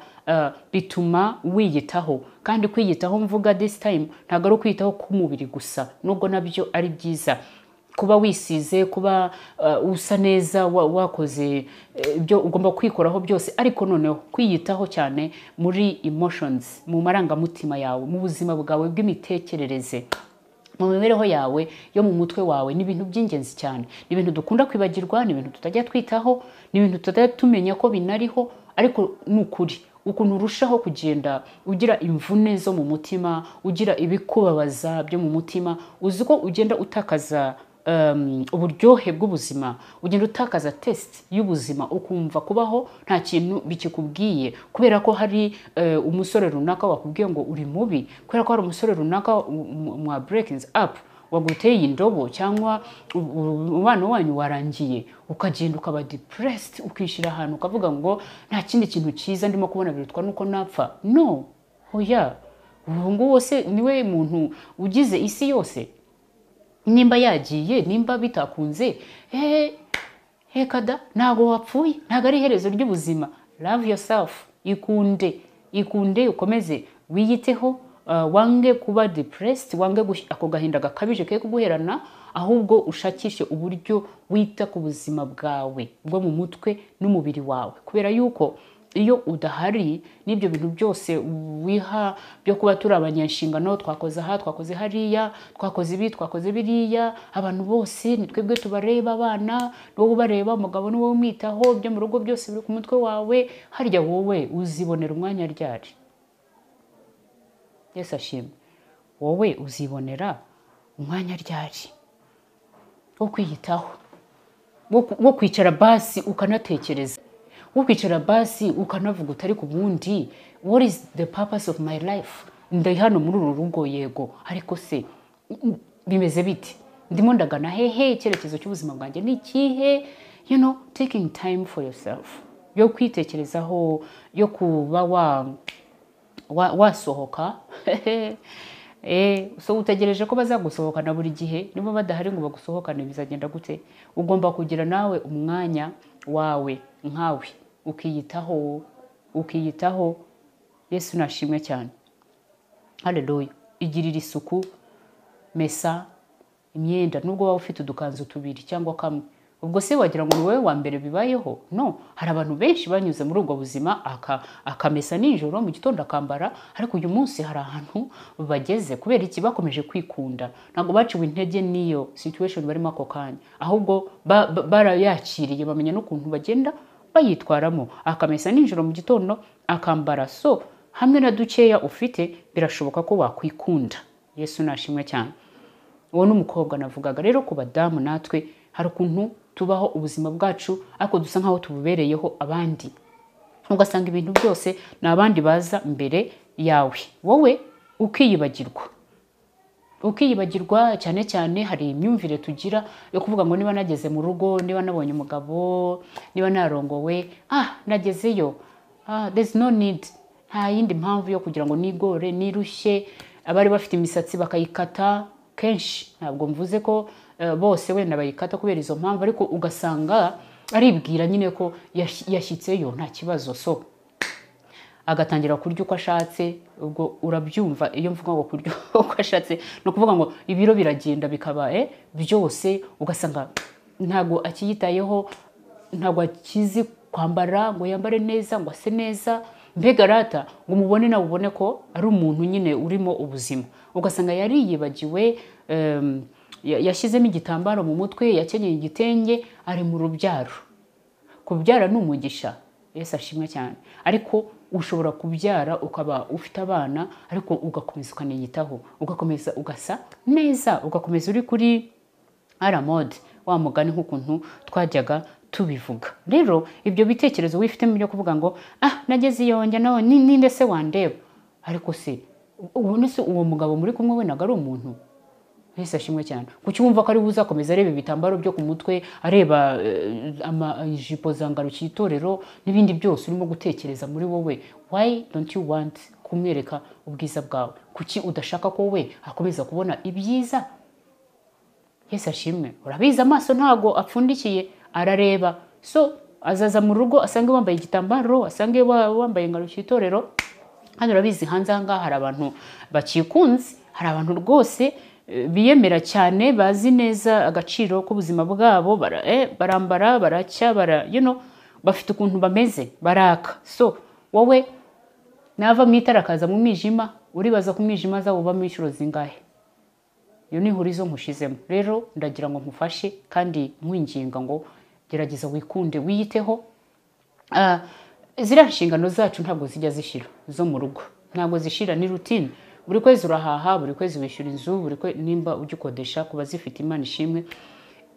bituma wiyitaho. Kandi kwiyitaho mvuga this time ntabwo ari ukwiyitaho k'umubiri gusa, nubwo nabyo ari byiza, kuba wisize, kuba usa neza, wakoze ibyo ugomba kwikoraho byose. Ariko noneho kwiyitaho cyane muri emotions, mu marangamutima yawe, mu buzima bwawe bw'imitekerereze, mu mibereho yawe yo mu mutwe wawe, ni ibintu by'ingenzi cyane. Ni ibintu dukunda kwibagirwa, ni ibintu tutajya twitaho, ni ibintu tutajya tumenya ko binariho. Ariko ni ukuri, ukuntu urushaho kugenda ugira imvune zo mu mutima, ugira ibikubabaza byo mu mutima, uzi ko ugenda utakaza uburyohe bw'ubuzima, ugenda utakaza taste y'ubuzima, ukumva kubaho nta kintu bikikubwiye, kubera ko hari umusore runaka wakubwiye ngo uri mubi, kubera ko hari umusore runaka mwa breaking up waguteye indobo, cyangwa umubano wanyu warangiye, ukagenda ukaba depressed, ukishyira ahantu ukavuga ngo nta kindi kintu cyiza ndimo kubona birutwa nuko napfa. No, hoya, ubu ngubu se niwe muntu ugize isi yose? Nimba yagiye, nimba bitakunze, he kada, ntabwo wapfuye, ntabwo ari iherezo ry'ubuzima. Love yourself, ikunde, ikunde, ukomeze wiyiteho, wange kuba depressed, wange ako gahinda gakabije ke kuguherana, ahubwo ushakishe uburyo wita ku buzima bwawe bwo mu mutwe n'umubiri wawe, kubera yuko iyo udahari n'ibyo bintu byose wiha byo kuba turi abanyanshingano, twakoze aha, twakoze hariya, twakoze ibi, twakoze biriya, abantu bose ni twebwe tubareba, abana ni wowe ubareba, umugabo ni wowe umwitaho, ibyo mu rugo byose biri ku mutwe wawe, harya wowe uzibonera umwanya ryari? Yesu ashimwe. Wowe uzibonera umwanya ryari wo kwiyitaho, wo kwicara basi ukanatekereza? Wo kwicara basi ukanavuga utari ku bundi, what is the purpose of my life? Ndi hano muri uru rugo, yego, ariko se bimeze bite? Ndimo ndagana hehe? Icyerekezo cy'ubuzima bwanjye ni ikihe? Taking time for yourself, yo kwitekerezaho, yo kuba wasohoka. So utegereje ko bazagusohokana buri gihe? Niba badahari ngo bagusohokane, bizagenda gute? Ugomba kugira nawe umwanya wawe nkawe, ukiyitaho, ukiyitaho. Yesu nashimwe cyane, haleluya. Igirira isuku, mesa imyenda, nubwo waba ufite udukanzu tubiri cyangwa kamwe. Ubwo se wagira ngo ni wowe wa mbere bibayeho? No, hari abantu benshi banyuze muri ubwo buzima, akamesa nijoro, mu gitondo akambara. Ariko uyu munsi hari ahantu bageze. Kubera iki? Bakomeje kwikunda. Ntabwo baciwe intege n'iyo situation barimo ako kanya, ahubwo barayakiriye, bamenya n'ukuntu bagenda bayitwaramo. Akamesa nijoro, mu gitondo akambara. So hamwe na dukeya ufite, birashoboka ko wakwikunda. Yesu nashimwe cyane. Uwo ni umukobwa navugaga. Rero ku badamu natwe, hari ukuntu tubaho ubuzima bwacu ariko dusa nkaho tububereyeho abandi, ugasanga ibintu byose ni abandi baza mbere yawe, wowe ukiyibagirwa, ukiyibagirwa. Cyane cyane hari imyumvire tugira yo kuvuga ngo niba nageze mu rugo, niba nabonye umugabo, niba narongowe, nagezeyo, there's no need, nta yindi mpamvu yo kugira ngo nigore, nirushye. Abari bafite imisatsi bakayikata kenshi. Ntabwo mvuze ko bose wenda bayikata kubera izo mpamvu, ariko ugasanga aribwira nyine ko yashyitseyo, nta kibazo. So agatangira kurya uko ashatse. Ubwo urabyumva, iyo mvuga ngo kurya uko ashatse, ni ukuvuga ngo ibiro biragenda bikaba byose, ugasanga ntabwo akiyitayeho, ntabwo akizi kwambara ngo yambare neza, ngo ase neza, mbega rata ngo umubone nawe ubone ko ari umuntu nyine urimo ubuzima. Ugasanga yariyibagiwe, yashyizemo igitambaro mu mutwe, yakenyeye igitenge, ari mu rubyaro. Kubyara ni umugisha, Yesu ashimwe cyane, ariko ushobora kubyara ukaba ufite abana, ariko ugakomeza ukaniyitaho, ugakomeza ugasa neza, ugakomeza uri kuri à la mode, wa mugani nk'ukuntu twajyaga tubivuga. Rero ibyo bitekerezo wifitemo byo kuvuga ngo nageze iyo njya, nawe ninde se wandeba? Ariko se ubundi se uwo mugabo muri kumwe we ntabwo ari umuntu? Yesu ashimwe cyane. Kuki wumva ko ari buzakomeza areba ibitambaro byo ku mutwe, areba ijipo za ngarukiye itorero n'ibindi byose urimo gutekereza muri wowe? Why don't you want kumwereka ubwiza bwawe? Kuki udashaka ko we akomeza kubona ibyiza? Yesu ashimwe. Urabizi, amaso ntago apfundikiye, arareba. So azaza mu rugo asange wambaye igitambaro, asange wambaye ngarukiye itorero. Hano urabizi, hanze aha ngaha hari abantu bakikunze, hari abantu rwose biyemera cyane, bazi neza agaciro k'ubuzima bwabo, barambara, baracya, bara, bafite ukuntu bameze, baraka. So wowe nava mu itara akaza mu mwijima, uribaza ku mwijima azawubamo inshuro zingahe? Iyo ni ihurizo nkushizemo. Rero ndagira ngo nkufashe kandi nkwinginga ngo gerageza wikunde, wiyiteho. Ziriya nshingano zacu ntabwo zijya zishira, zo mu rugo ntabwo zishira, ni routine. Buri kwezi urahaha, buri kwezi wishyura inzu, buri nimba ugikodesha, kuba zifite Imana ishimwe,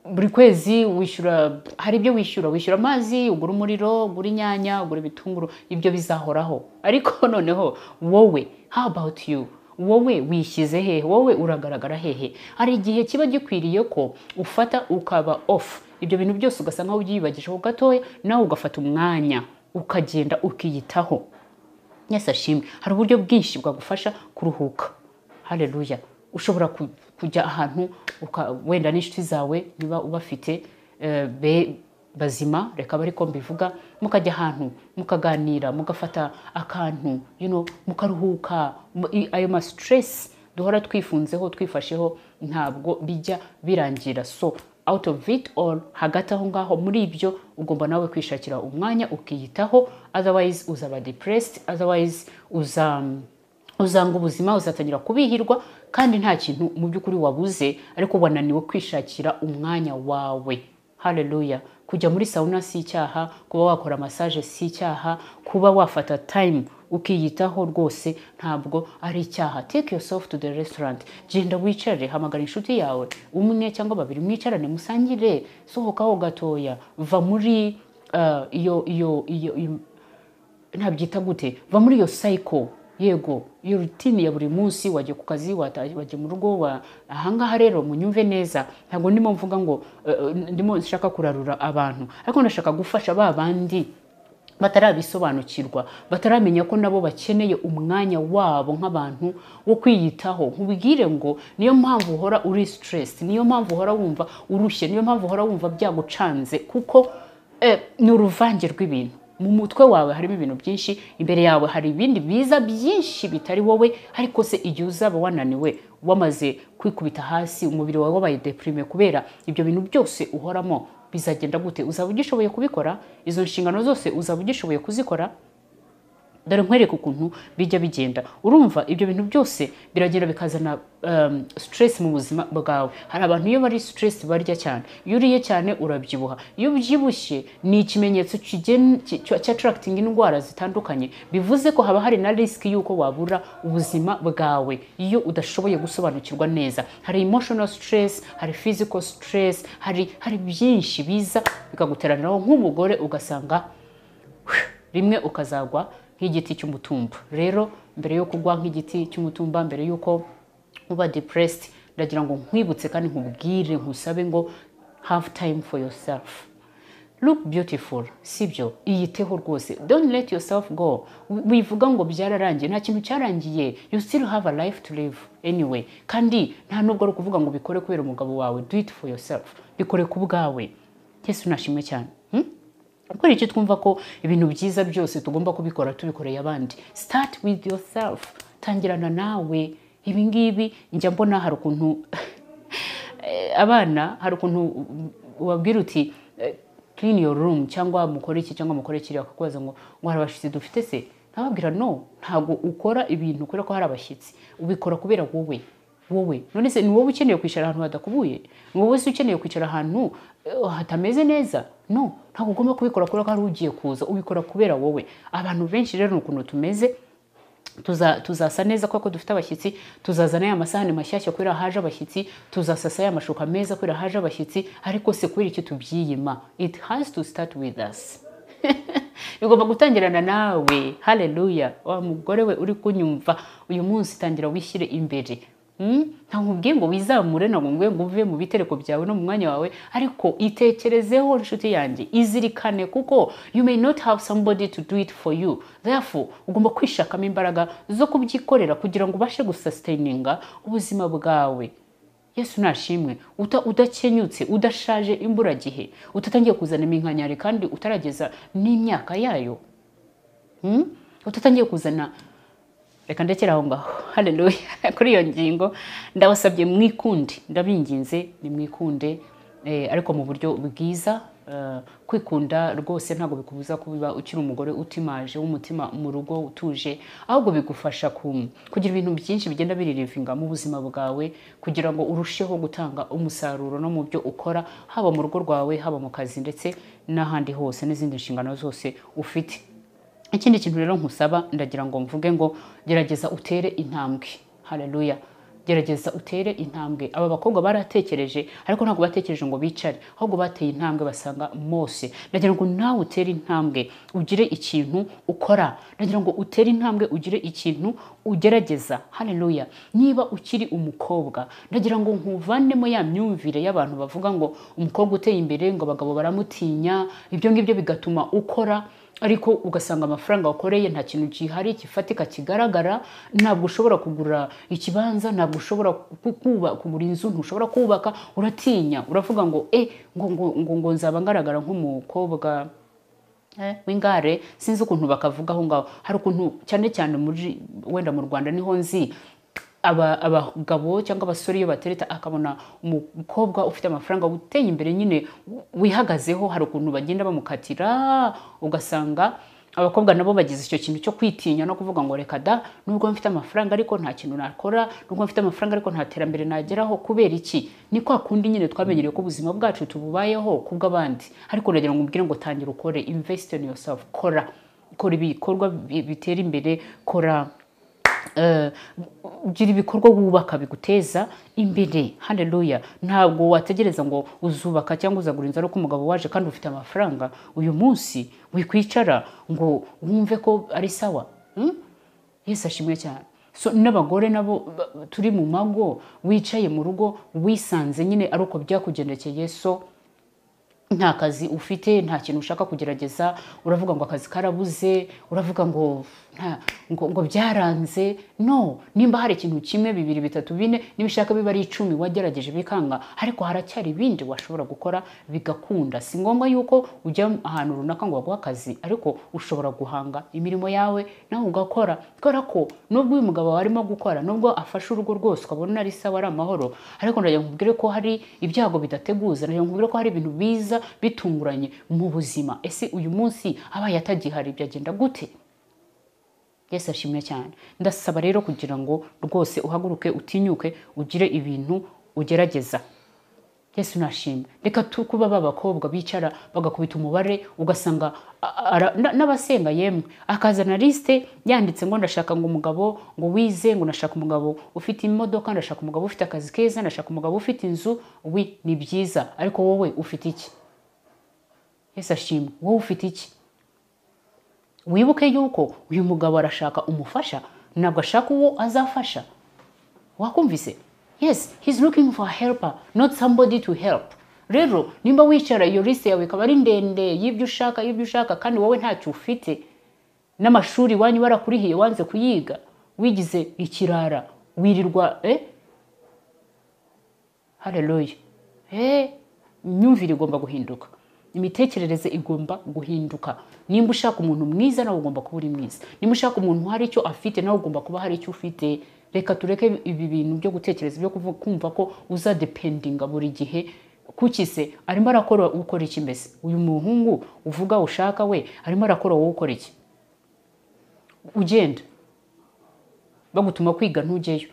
buri kwezi wishyura, hari ibyo wishyura, wishyura amazi, ugura umuriro, ugura inyanya, ugura ibitunguru, ibyo bizahoraho. Ariko noneho wowe, how about you? Wowe wishyize hehe? Wowe uragaragara hehe? Hari igihe kiba gikwiriye ko ufata ukaba off ibyo bintu byose, ugasa nkaho ubyiyibagijeho gatoya, nawe ugafata umwanya ukagenda ukiyitaho. Yesu ashimwe. Hari uburyo bwinshi bwagufasha kuruhuka. Haleluya. Ushobora kujya ahantu wenda n'inshuti zawe, niba ubafite bazima, reka bari ko mbivuga, mukajya ahantu mukaganira, mugafata akantu, mukaruhuka. Ayo ma stress duhora twifunzeho, twifasheho, ntabwo bijya birangira. So out of it all, hagati aho ngaho muri ibyo, ugomba nawe kwishakira umwanya ukiyitaho, otherwise uzaba depressed, otherwise uzanga ubuzima, uzatangira kubihirwa kandi nta kintu mu by'ukuri wabuze, ariko wananiwe kwishakira umwanya wawe. Haleluya. Kujya muri sauna si icyaha, kuba wakora massage si icyaha, kuba wafata time ukiyitaho rwose ntabwo ari icyaha. Take yourself to the restaurant, genda wicare, hamagara inshuti yawe umwe cyangwa babiri, mwicarane, musangire, sohokaho gatoya, va muri iyo iyo iyo iyo- ntabyita gute, va muri iyo cycle, yego, iyo routine ya buri munsi. Wajya ku kazi, wajya mu rugo ahangaha rero munyumve neza, ntabwo ndimo mvuga ngo ndimo nshaka kurarura abantu, ariko ndashaka gufasha ba bandi batarabisobanukirwa, bataramenya ko nabo bakeneye umwanya wabo nk'abantu wo kwiyitaho. Nkubwire ngo niyo mpamvu uhora uri stress, niyo mpamvu uhora wumva urushye, niyo mpamvu uhora wumva byagucanze, kuko ni uruvange rw'ibintu mu mutwe wawe. Harimo ibintu byinshi, imbere yawe hari ibindi biza byinshi bitari wowe. Ariko se igihe uzaba wananiwe, wamaze kwikubita hasi, umubiri wawe wabaye déprimé kubera ibyo bintu byose uhoramo, bizagenda gute? Uzaba ugishoboye kubikora? Izo nshingano zose uzaba ugishoboye kuzikora? Dore nkwereke ukuntu bijya bigenda. Urumva, ibyo bintu byose biragenda bikazana stress mu buzima bwawe. Hari abantu iyo bari stress barya cyane. Iyo uriye cyane urabyibuha. Iyo ubyibushye ni ikimenyetso cya attracting indwara zitandukanye. Bivuze ko haba hari na risk y'uko wabura ubuzima bwawe iyo udashoboye gusobanukirwa neza. Hari emotional stress, hari physical stress, hari byinshi biza bikaguteraniraho nk'umugore, ugasanga rimwe ukazagwa nk'igiti cy'umutumba. Rero mbere yo kugwa nk'igiti cy'umutumba, mbere y'uko uba depressed, ndagira ngo nkwibutse kandi nkubwire, nkusabe ngo have time for yourself. Look beautiful, sibyo? Iyiteho rwose, don't let yourself go. Wivuga ngo byararangiye. Nta kintu cyarangiye. You still have a life to live anyway. Kandi nta nubwo ari ukuvuga ngo ubikore kubera umugabo wawe. Do it for yourself, bikore ku bwawe. Yesu nashimwe cyane, Kubera icyo twumva ko ibintu byiza byose tugomba kubikora tubikoreye abandi? Start with yourself, tangirana nawe. Ibi ngibi njya mbona hari ukuntu abana, hari ukuntu ubabwira uti "Clean your room" cyangwa mukore iki cyangwa mukore kiriya, bakakubaza ngo hari abashyitsi dufite se? Ntababwira no, ntabwo ukora ibintu kubera ko hari abashyitsi, ubikora kubera wowe. Wowe none se ni wowe ukeneye kwicara ahantu hadakubuye? Ni wowe se ukeneye kwicara ahantu hatameze neza? No, ntabwo ugomba kubikora kubera ko hari ugiye kuza, ubikora kubera wowe. Abantu benshi rero ni ukuntu tumeze. Tuzasa neza kuko dufite abashyitsi, tuzazana ya masahani mashyashya kubera haje abashyitsi, tuzasasa ya mashuka meza kubera haje abashyitsi. Ariko se kubera iki tubyiyima? It has to start with us, bigomba gutangirana nawe. Haleluya! Wa mugore we uri kunyumva uyu munsi, tangira wishyire imbere. Ntabwo nkubwiye ngo wizamure, ntabwo nkubwiye ngo uve mu bitereko byawe no mu mwanya wawe, ariko itekerezeho, nshuti yanjye, izirikane, kuko you may not have somebody to do it for you. Therefore ugomba kwishakamo imbaraga zo kubyikorera kugira ngo ubashe gusustaininga ubuzima bwawe. Yesu nashimwe. Udakenyutse, udashaje imburagihe, utatangiye kuzana iminkanyari kandi utarageza n'imyaka yayo, Utatangiye kuzana, reka ndekere aho ngaho. Haleluya! Kuri iyo ngingo ndabasabye mwikunde, ndabinginze nimwikunde, ariko mu buryo bwiza. Kwikunda rwose ntabwo bikubuza kuba ukiri umugore utimaje, w'umutima mu rugo utuje, ahubwo bigufasha kugira ibintu byinshi bigenda biririvinga mu buzima bwawe kugira ngo urusheho gutanga umusaruro no mu byo ukora, haba mu rugo rwawe, haba mu kazi, ndetse n'ahandi hose n'izindi nshingano zose ufite. Ikindi kintu rero nkusaba, ndagira ngo mvuge ngo gerageza utere intambwe. Haleluya! Gerageza utere intambwe. Aba bakobwa baratekereje, ariko ntabwo batekereje ngo bicare, ahubwo bateye intambwe basanga Mose. Ndagira ngo nawe utere intambwe, ugire ikintu ukora. Ndagira ngo utere intambwe, ugire ikintu ugerageza. Haleluya! Niba ukiri umukobwa, ndagira ngo nkuvanemo ya myumvire y'abantu bavuga ngo umukobwa uteye imbere ngo abagabo baramutinya. Ibyo ngibyo bigatuma ukora, ariko ugasanga amafaranga wakoreye nta kintu gihari gifatika kigaragara. Ntabwo ushobora kugura ikibanza, ntabwo ushobora kugura inzu, ntushobora kubaka. Uratinya, uravuga ngo ngo nzaba ngaragara nk'umukobwa w'ingare. Sinzi ukuntu bakavuga aho ngaho. Hari ukuntu cyane cyane muri wenda mu Rwanda niho nzi, abagabo cyangwa abasore iyo batereta akabona umukobwa ufite amafaranga, uteye imbere nyine, wihagazeho, hari ukuntu bagenda bamukatira, ugasanga abakobwa nabo bagize icyo kintu cyo kwitinya no kuvuga ngo reka da, nubwo mfite amafaranga ariko nta kintu nakora, nubwo mfite amafaranga ariko nta terambere nageraho. Kubera iki? Ni kwa kundi nyine twamenyereye ko ubuzima bwacu tububayeho kubw'abandi. Ariko ndagira ngo umbwire ngo tangira ukore, invest in yourself, kora ibikorwa bitera imbere, kora. Gira ibikorwa wubaka biguteza imbere. Haleluya. Ntabwo wategereza ngo uzubaka cyangwa uzagura inzu ariko umugabo waje kandi ufite amafaranga uyu munsi, wikwicara ngo wumve ko ari sawa. Yesu ashimwe cyane. So n'abagore nabo turi mu mago, wicaye mu rugo wisanze nyine ari uko byakugendekeye, so nta kazi ufite, nta kintu ushaka kugerageza, uravuga ngo akazi karabuze, uravuga ngo nta, ngo byaranze. No, nimba hari ikintu kimwe, bibiri, bitatu, bine, nibishaka biba ari 10 wagerageje bikanga, ariko haracyari ibindi washobora gukora bigakunda. Si ngombwa yuko ujya ahantu runaka ngo baguhe akazi, ariko ushobora guhanga imirimo yawe nawe ugakora. Kubera ko nubwo uyu mugabo arimo gukora, nubwo afashe urugo rwose ukabona ari sawa, ari amahoro, ariko ndagira ngo nkubwire ko hari ibyago bidateguza, ndagira ngo nkubwire ko hari ibintu biza bitunguranye mu buzima. Ese uyu munsi abaye atagihari byagenda gute? Yesu ashimwe cyane. Ndasaba rero kugira ngo rwose uhaguruke, utinyuke, ugire ibintu ugerageza. Yesu nashimwe. Reka kuba ba bakobwa bicara bagakubita umubare, ugasanga n'abasenga yemwe akazana liste yanditse ngo ndashaka ngo umugabo ngo wize, ngo ndashaka umugabo ufite imodoka, ndashaka umugabo ufite akazi keza, ndashaka umugabo ufite inzu. Wi, ni byiza, ariko wowe ufite iki? Yesu ashimwe. Wowe ufite iki? Wibuke yuko uyu mugabo arashaka umufasha, ntabwo ashaka uwo azafasha. Wakumvise? Yes, he's looking for a helper, not somebody to help. Rero nimba wicara iyo liste yawe ikaba ari ndende y'ibyo ushaka, y'ibyo ushaka, kandi wowe ntacyo ufite, n'amashuri wanyu barakurihiye wanze kuyiga, wigize ikirara, wirirwa, Haleluya. Imyumvire igomba guhinduka, imitekerereze igomba guhinduka. Nimba ushaka umuntu mwiza nawe ugomba kuba uri mwiza, nimba ushaka umuntu hari icyo afite nawe ugomba kuba hari icyo ufite. Reka tureke ibi bintu byo gutekereza, byo kumva ko uzadependinga buri gihe. Kuki se arimo arakora ukora iki? Mbese uyu muhungu uvuga ushaka we arimo arakora wowe ukora iki? Ugenda bagutuma kwiga ntujyeyo,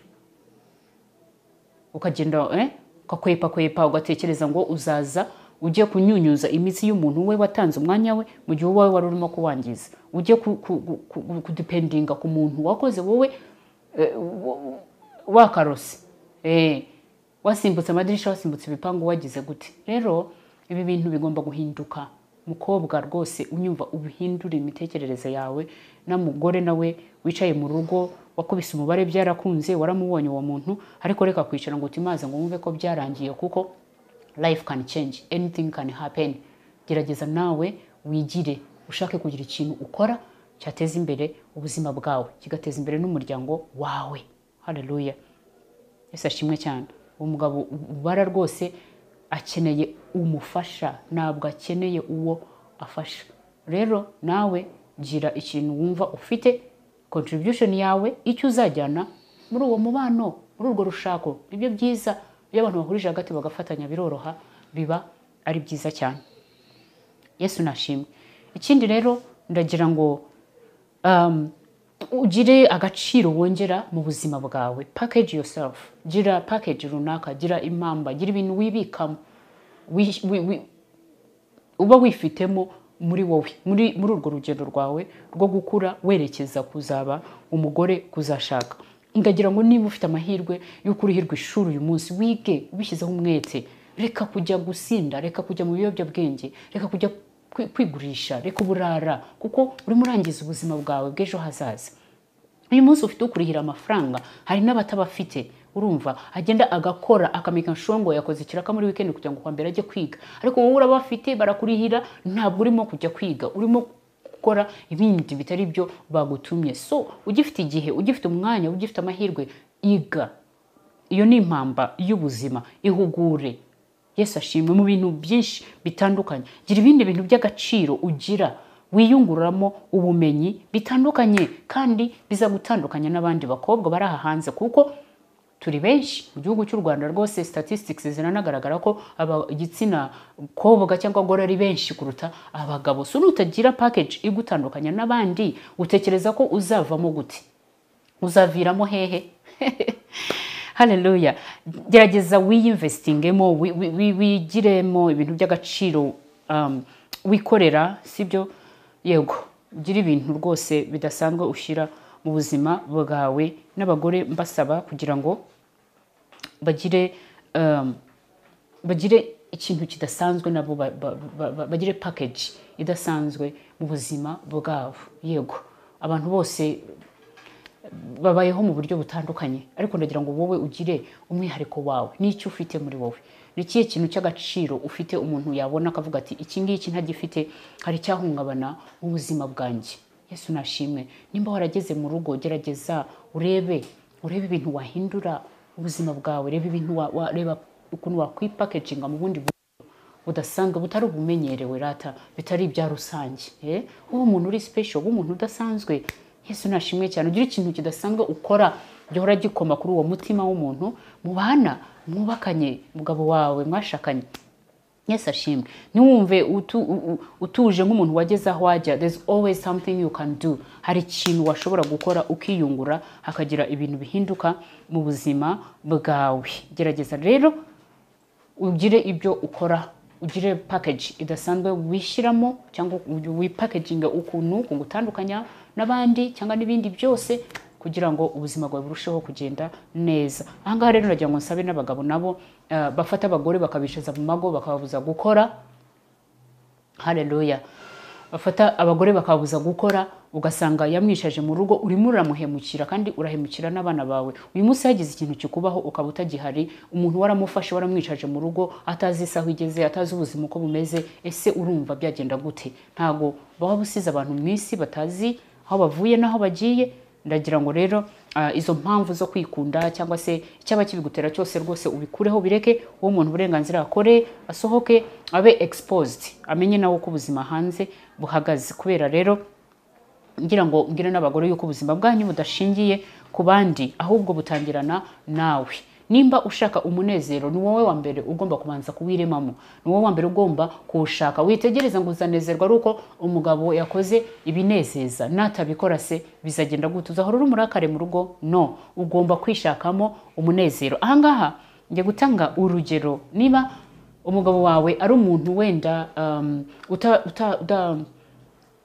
ukagenda ukakwepa kwepa, ugatekereza ngo uzaza ujye kunyunyuza imitsi y'umuntu we watanze umwanya we mu gihe wowe wari urimo kuwangiza, ujye kudependinga ku muntu wakoze wowe wakarose, wasimbutse amadirisha, wasimbutse ibipangu, wagize gute? Rero ibi bintu bigomba guhinduka. Mukobwa rwose unyumva, ubihindure imitekerereze yawe. Na mugore nawe wicaye mu rugo wakubise umubare byarakunze, waramubonye uwo muntu, ariko reka kwicara ngo utimaze ngo wumve ko byarangiye, kuko life can change, anything can happen. Gerageza nawe wigire, ushake kugira ikintu ukora cyateza imbere ubuzima bwawe, kigateza imbere n'umuryango wawe. Haleluya. Yesu ashimwe cyane. Uwo mugabo ubara rwose akeneye umufasha, ntabwo akeneye uwo afasha. Rero nawe gira ikintu wumva ufite contribution yawe, icyo uzajyana muri uwo mubano, muri urwo rushako. Nibyo byiza iyo abantu bahurije hagati bagafatanya, biroroha, biba ari byiza cyane. Yesu nashimwe. Ikindi rero ndagira ngo ugire agaciro wongera mu buzima bwawe. Package yourself, gira package runaka, gira impamba, gira ibintu wibikamo, uba wifitemo muri wowe, muri urwo rugendo rwawe rwo gukura werekeza kuzaba umugore, kuzashaka. Ndagira ngo niba ufite amahirwe y'uko urihirwa ishuri uyu munsi, wige ubishyizeho umwete. Reka kujya gusinda, reka kujya mu biyobyabwenge, reka kujya kwigurisha, reka uburara, kuko urimo urangiza ubuzima bwawe bw'ejo hazaza. Uyu munsi ufite ukurihira amafaranga, hari n'abatabafite. Urumva agenda agakora akamika nshongo, yakoze ikiraka muri weekend kugira ngo kwa mbere ajye kwiga, ariko wowe urabafite barakurihira, ntabwo urimo kujya kwiga, urimo gukora ibindi bitari byo bagutumye. So ugifite igihe, ugifite umwanya, ugifite amahirwe, iga. Iyo ni impamba y'ubuzima, ihugure. Yesu ashimwe mu bintu byinshi bitandukanye. Gira ibindi bintu by'agaciro ugira, wiyunguramo ubumenyi bitandukanye, kandi bizagutandukanya n'abandi bakobwa bari aha hanze, kuko turi benshi mu gihugu cy'u Rwanda. Rwose statistics ziranagaragara ko igitsina kobwa cyangwa gore ari benshi kuruta abagabo. So nutagira package igutandukanya n'abandi, utekereza ko uzavamo gute? Uzaviramo hehe? Haleluya. Gerageza wiyinvestingemo, wigiremo ibintu by'agaciro, wikorera, sibyo? Yego, ugira ibintu rwose bidasanzwe ushyira mu buzima bwawe. N'abagore mbasaba kugira ngo bagire ikintu kidasanzwe, nabo bagire package idasanzwe mu buzima bwabo. Yego, abantu bose babayeho mu buryo butandukanye, ariko ndagira ngo wowe ugire umwihariko wawe n'icyo ufite muri wowe. Ni ikihe kintu cy'agaciro ufite umuntu yabona akavuga ati iki ngiki ntagifite, hari icyahungabana mu buzima bwanjye. Yesu nashimwe. Nimba warageze mu rugo, gerageza urebe ibintu wahindura ubuzima bwawe, reba ibintu reba ukuntu wakwipakeginga mu bundi budasanzwe butari ubumenyerewe rata, bitari ibya rusange. Uwo muntu uri special, uwo muntu udasanzwe. Yesu nashimwe cyane. Ugira ikintu kidasanzwe ukora gihora gikoma kuri uwo mutima w'umuntu mubana, mwubakanye, mugabo wawe mwashakanye. Yesu ashimwe. Ntiwumve utuje nk'umuntu wageze aho ajya. There's always something you can do. Hari ikintu washobora gukora ukiyungura, hakagira ibintu bihinduka mu buzima bwawe. Gerageza rero ugire ibyo ukora, ugire package idasanzwe wishyiramo, cyangwa wipackaging ukuntu kugutandukanya n'abandi cyangwa n'ibindi byose, kugira ngo ubuzima bwawe burusheho kugenda neza. Aha ngaha rero nagira ngo nsabe n'abagabo nabo bafata abagore bakabishaza mu mago, bakababuza gukora. Haleluya. Bafata abagore bakababuza gukora, ugasanga yamwishaje mu rugo, urimo uramuhemukira kandi urahemukira n'abana bawe. Uyu munsi hagize ikintu kikubaho ukaba utagihari, umuntu waramufashe waramwishaje mu rugo, atazi isaha igeze, atazi ubuzima uko bumeze, ese urumva byagenda gute? Ntago baba busize abantu mu isi batazi aho bavuye n'aho bagiye. Ndagira ngo rero izo mpamvu zo kwikunda cyangwa se icyaba kibigutera cyose rwose ubikureho, bireke uwo muntu uburenganzira akore, asohoke, abe exposed, amenye nawe uko ubuzima hanze buhagaze. Kubera rero ngira ngo mbwire n'abagore yuko ubuzima bwanyu budashingiye ku bandi, ahubwo butangirana nawe. Nimba ushaka umunezero, ni wowe wa mbere ugomba kubanza kuwiremamo, ni wowe wa mbere ugomba kuwushaka. Witegereza ngo uzanezerwa ari uko umugabo yakoze ibinezeza, natabikora se bizagenda gute? Uzahora uri umurakare mu rugo? No, ugomba kwishakamo umunezero. Aha ngaha njye gutanga urugero, niba umugabo wawe ari umuntu wenda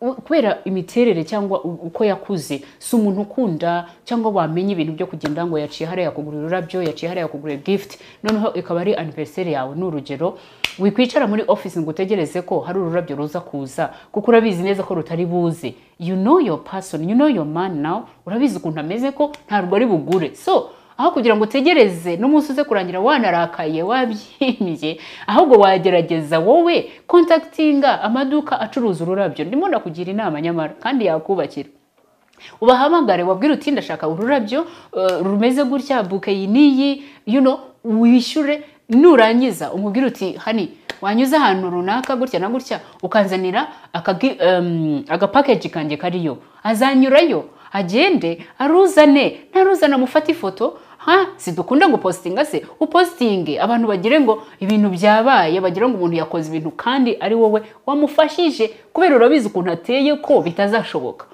kubera imiterere cyangwa uko yakuze, si umuntu ukunda cyangwa wamenye ibintu byo kugenda ngo yaciye hariya kugura ururabyo, yaciye hariya kugura gift, noneho ikaba ari anniversaire yawe, ni urugero, wikwicara muri office ngo utegereze ko hari ururabyo ruza kuza, kuko urabizi neza ko rutari buze. You know your person, you know your man now, urabizi ukuntu ameze ko ntabwo ari bugure. So aho kugira ngo utegereze n'umunsi uze kurangira wanarakaye wabyimbye, ahubwo wagerageza wowe contactinga amaduka acuruza ururabyo. Ndimo ndakugira inama nyamara kandi yakubakira. Ubahamagare wabwira uti ndashaka ururabyo rumeze gutya, bouquet niyi, you know, wishyure. Nurangiza umubwire uti hani wanyuze ahantu runaka gutya na gutya ukanzanira aga package kanjye kariyo. Azanyurayo agende aruzane, naruzana mufate ifoto. Ha, sidukunda ngo postinga se, upostinge abantu bagire ngo ibintu byabaye, bagire ngo umuntu yakoze ibintu kandi ari wowe wamufashije, kubera urabizi ukuntu ateye ko bitazashoboka.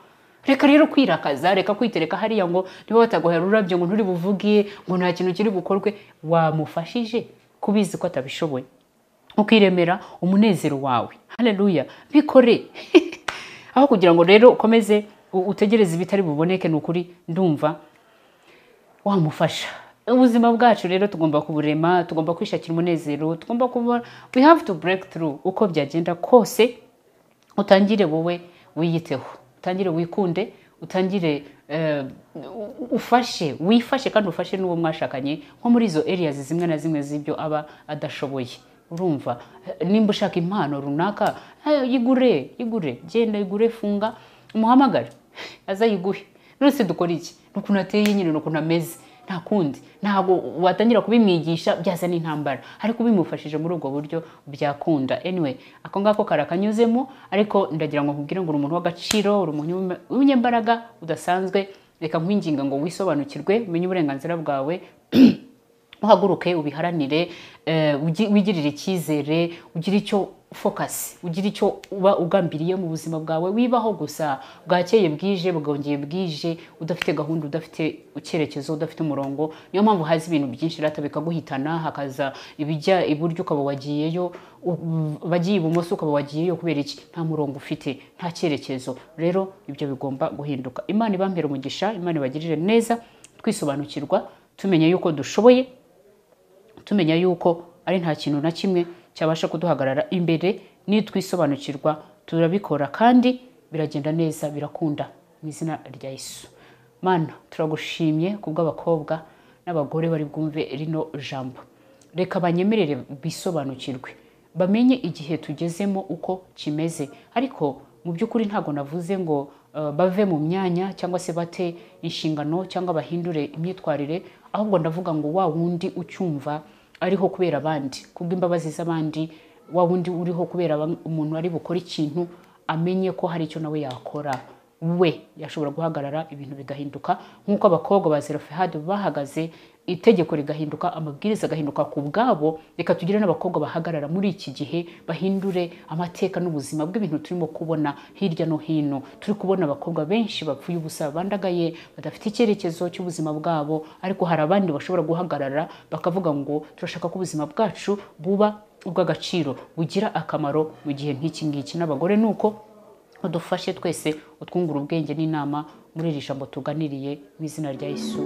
Reka rero kwirakaza, reka kwitereka hariya ngo niba bataguhera ururabyo ngo nturi buvuge ngo nta kintu kiri bukorwe. Wamufashije kubizi ko atabishoboye, ukiremera umunezero wawe. Haleluya, bikore. Aho kugira ngo rero ukomeze utegereze ibitari buboneke, ni ukuri ndumva wamufasha. Ubuzima bwacu rero tugomba kuburema, tugomba kwishakira umunezero, tugomba kuba, we have to break through. Uko byagenda kose, utangire wowe wiyiteho, utangire wikunde, utangire ufashe, wifashe kandi ufashe n'uwo mwashakanye nko muri izo areas zimwe na zimwe z'ibyo aba adashoboye. Urumva nimba ushaka impano runaka, yigure, yigure, genda yigure, funga, umuhamagare azayiguhe. None dukora iki? Nukuntu ateye nyine, nukuntu ameze, nta kundi. Ntabwo watangira kubimwigisha byazana intambara, ariko ubimufashije muri ubwo buryo byakunda. Anyway, ako ngako karakanyuzemo, ariko ndagira ngo nkubwire ngo uri umuntu w'agaciro, uri umuntu w'umunyembaraga udasanzwe. Reka nkwinginga ngo wisobanukirwe, umenye uburenganzira bwawe, uhaguruke ubiharanire, wigirire icyizere, ugire icyo focus, ugira icyo uba ugambiriye mu buzima bwawe. Wibaho gusa bwakeye bwije bwongeye bwije, udafite gahunda, udafite icyerekezo, udafite umurongo. Niyo mpamvu haza ibintu byinshi rata bikaguhitana, hakaza ibijya iburyo ukaba wagiyeyo, bagiye ibumoso ukaba wagiyeyo. Kubera iki? Nta murongo ufite, nta cyerekezo. Rero ibyo bigomba guhinduka. Imana ibampere umugisha, Imana ibagirire neza. Twisobanukirwa, tumenya yuko dushoboye, tumenya yuko ari nta kintu na kimwe cyabasha kuduhagarara imbere. Nitwisobanukirwa turabikora kandi biragenda neza, birakunda mu izina rya Yesu. Mana, turagushimye kubw'abakobwa n'abagore bari bwumve rino jambo. Reka banyemerere bisobanukirwe, bamenye igihe tugezemo uko kimeze. Ariko mu by'ukuri ntabwo navuze ngo bave mu myanya cyangwa se bate inshingano cyangwa bahindure imyitwarire, ahubwo ndavuga ngo wa wundi ucyumva ariho kubera abandi, kubw'imbabazi z'abandi, wa wundi uriho kubera umuntu ari bukore ikintu, amenye ko hari icyo nawe yakora. We yashobora guhagarara ibintu bigahinduka, nk'uko abakobwa ba Zelofehadi bahagaze, itegeko rigahinduka, amabwiriza agahinduka ku bwabo. Reka tugire n'abakobwa bahagarara muri iki gihe, bahindure amateka n'ubuzima bw'ibintu turimo kubona hirya no hino. Turi kubona abakobwa benshi bapfuye ubusa, bandagaye, badafite icyerekezo cy'ubuzima bwabo, ariko hari abandi bashobora guhagarara bakavuga ngo turashaka ko ubuzima bwacu buba ubw'agaciro, bugira akamaro mu gihe nk'iki ngiki. N'abagore nuko udufashe twese, utwungura ubwenge n'inama muri iri jambo tuganiriye, mu izina rya Yesu.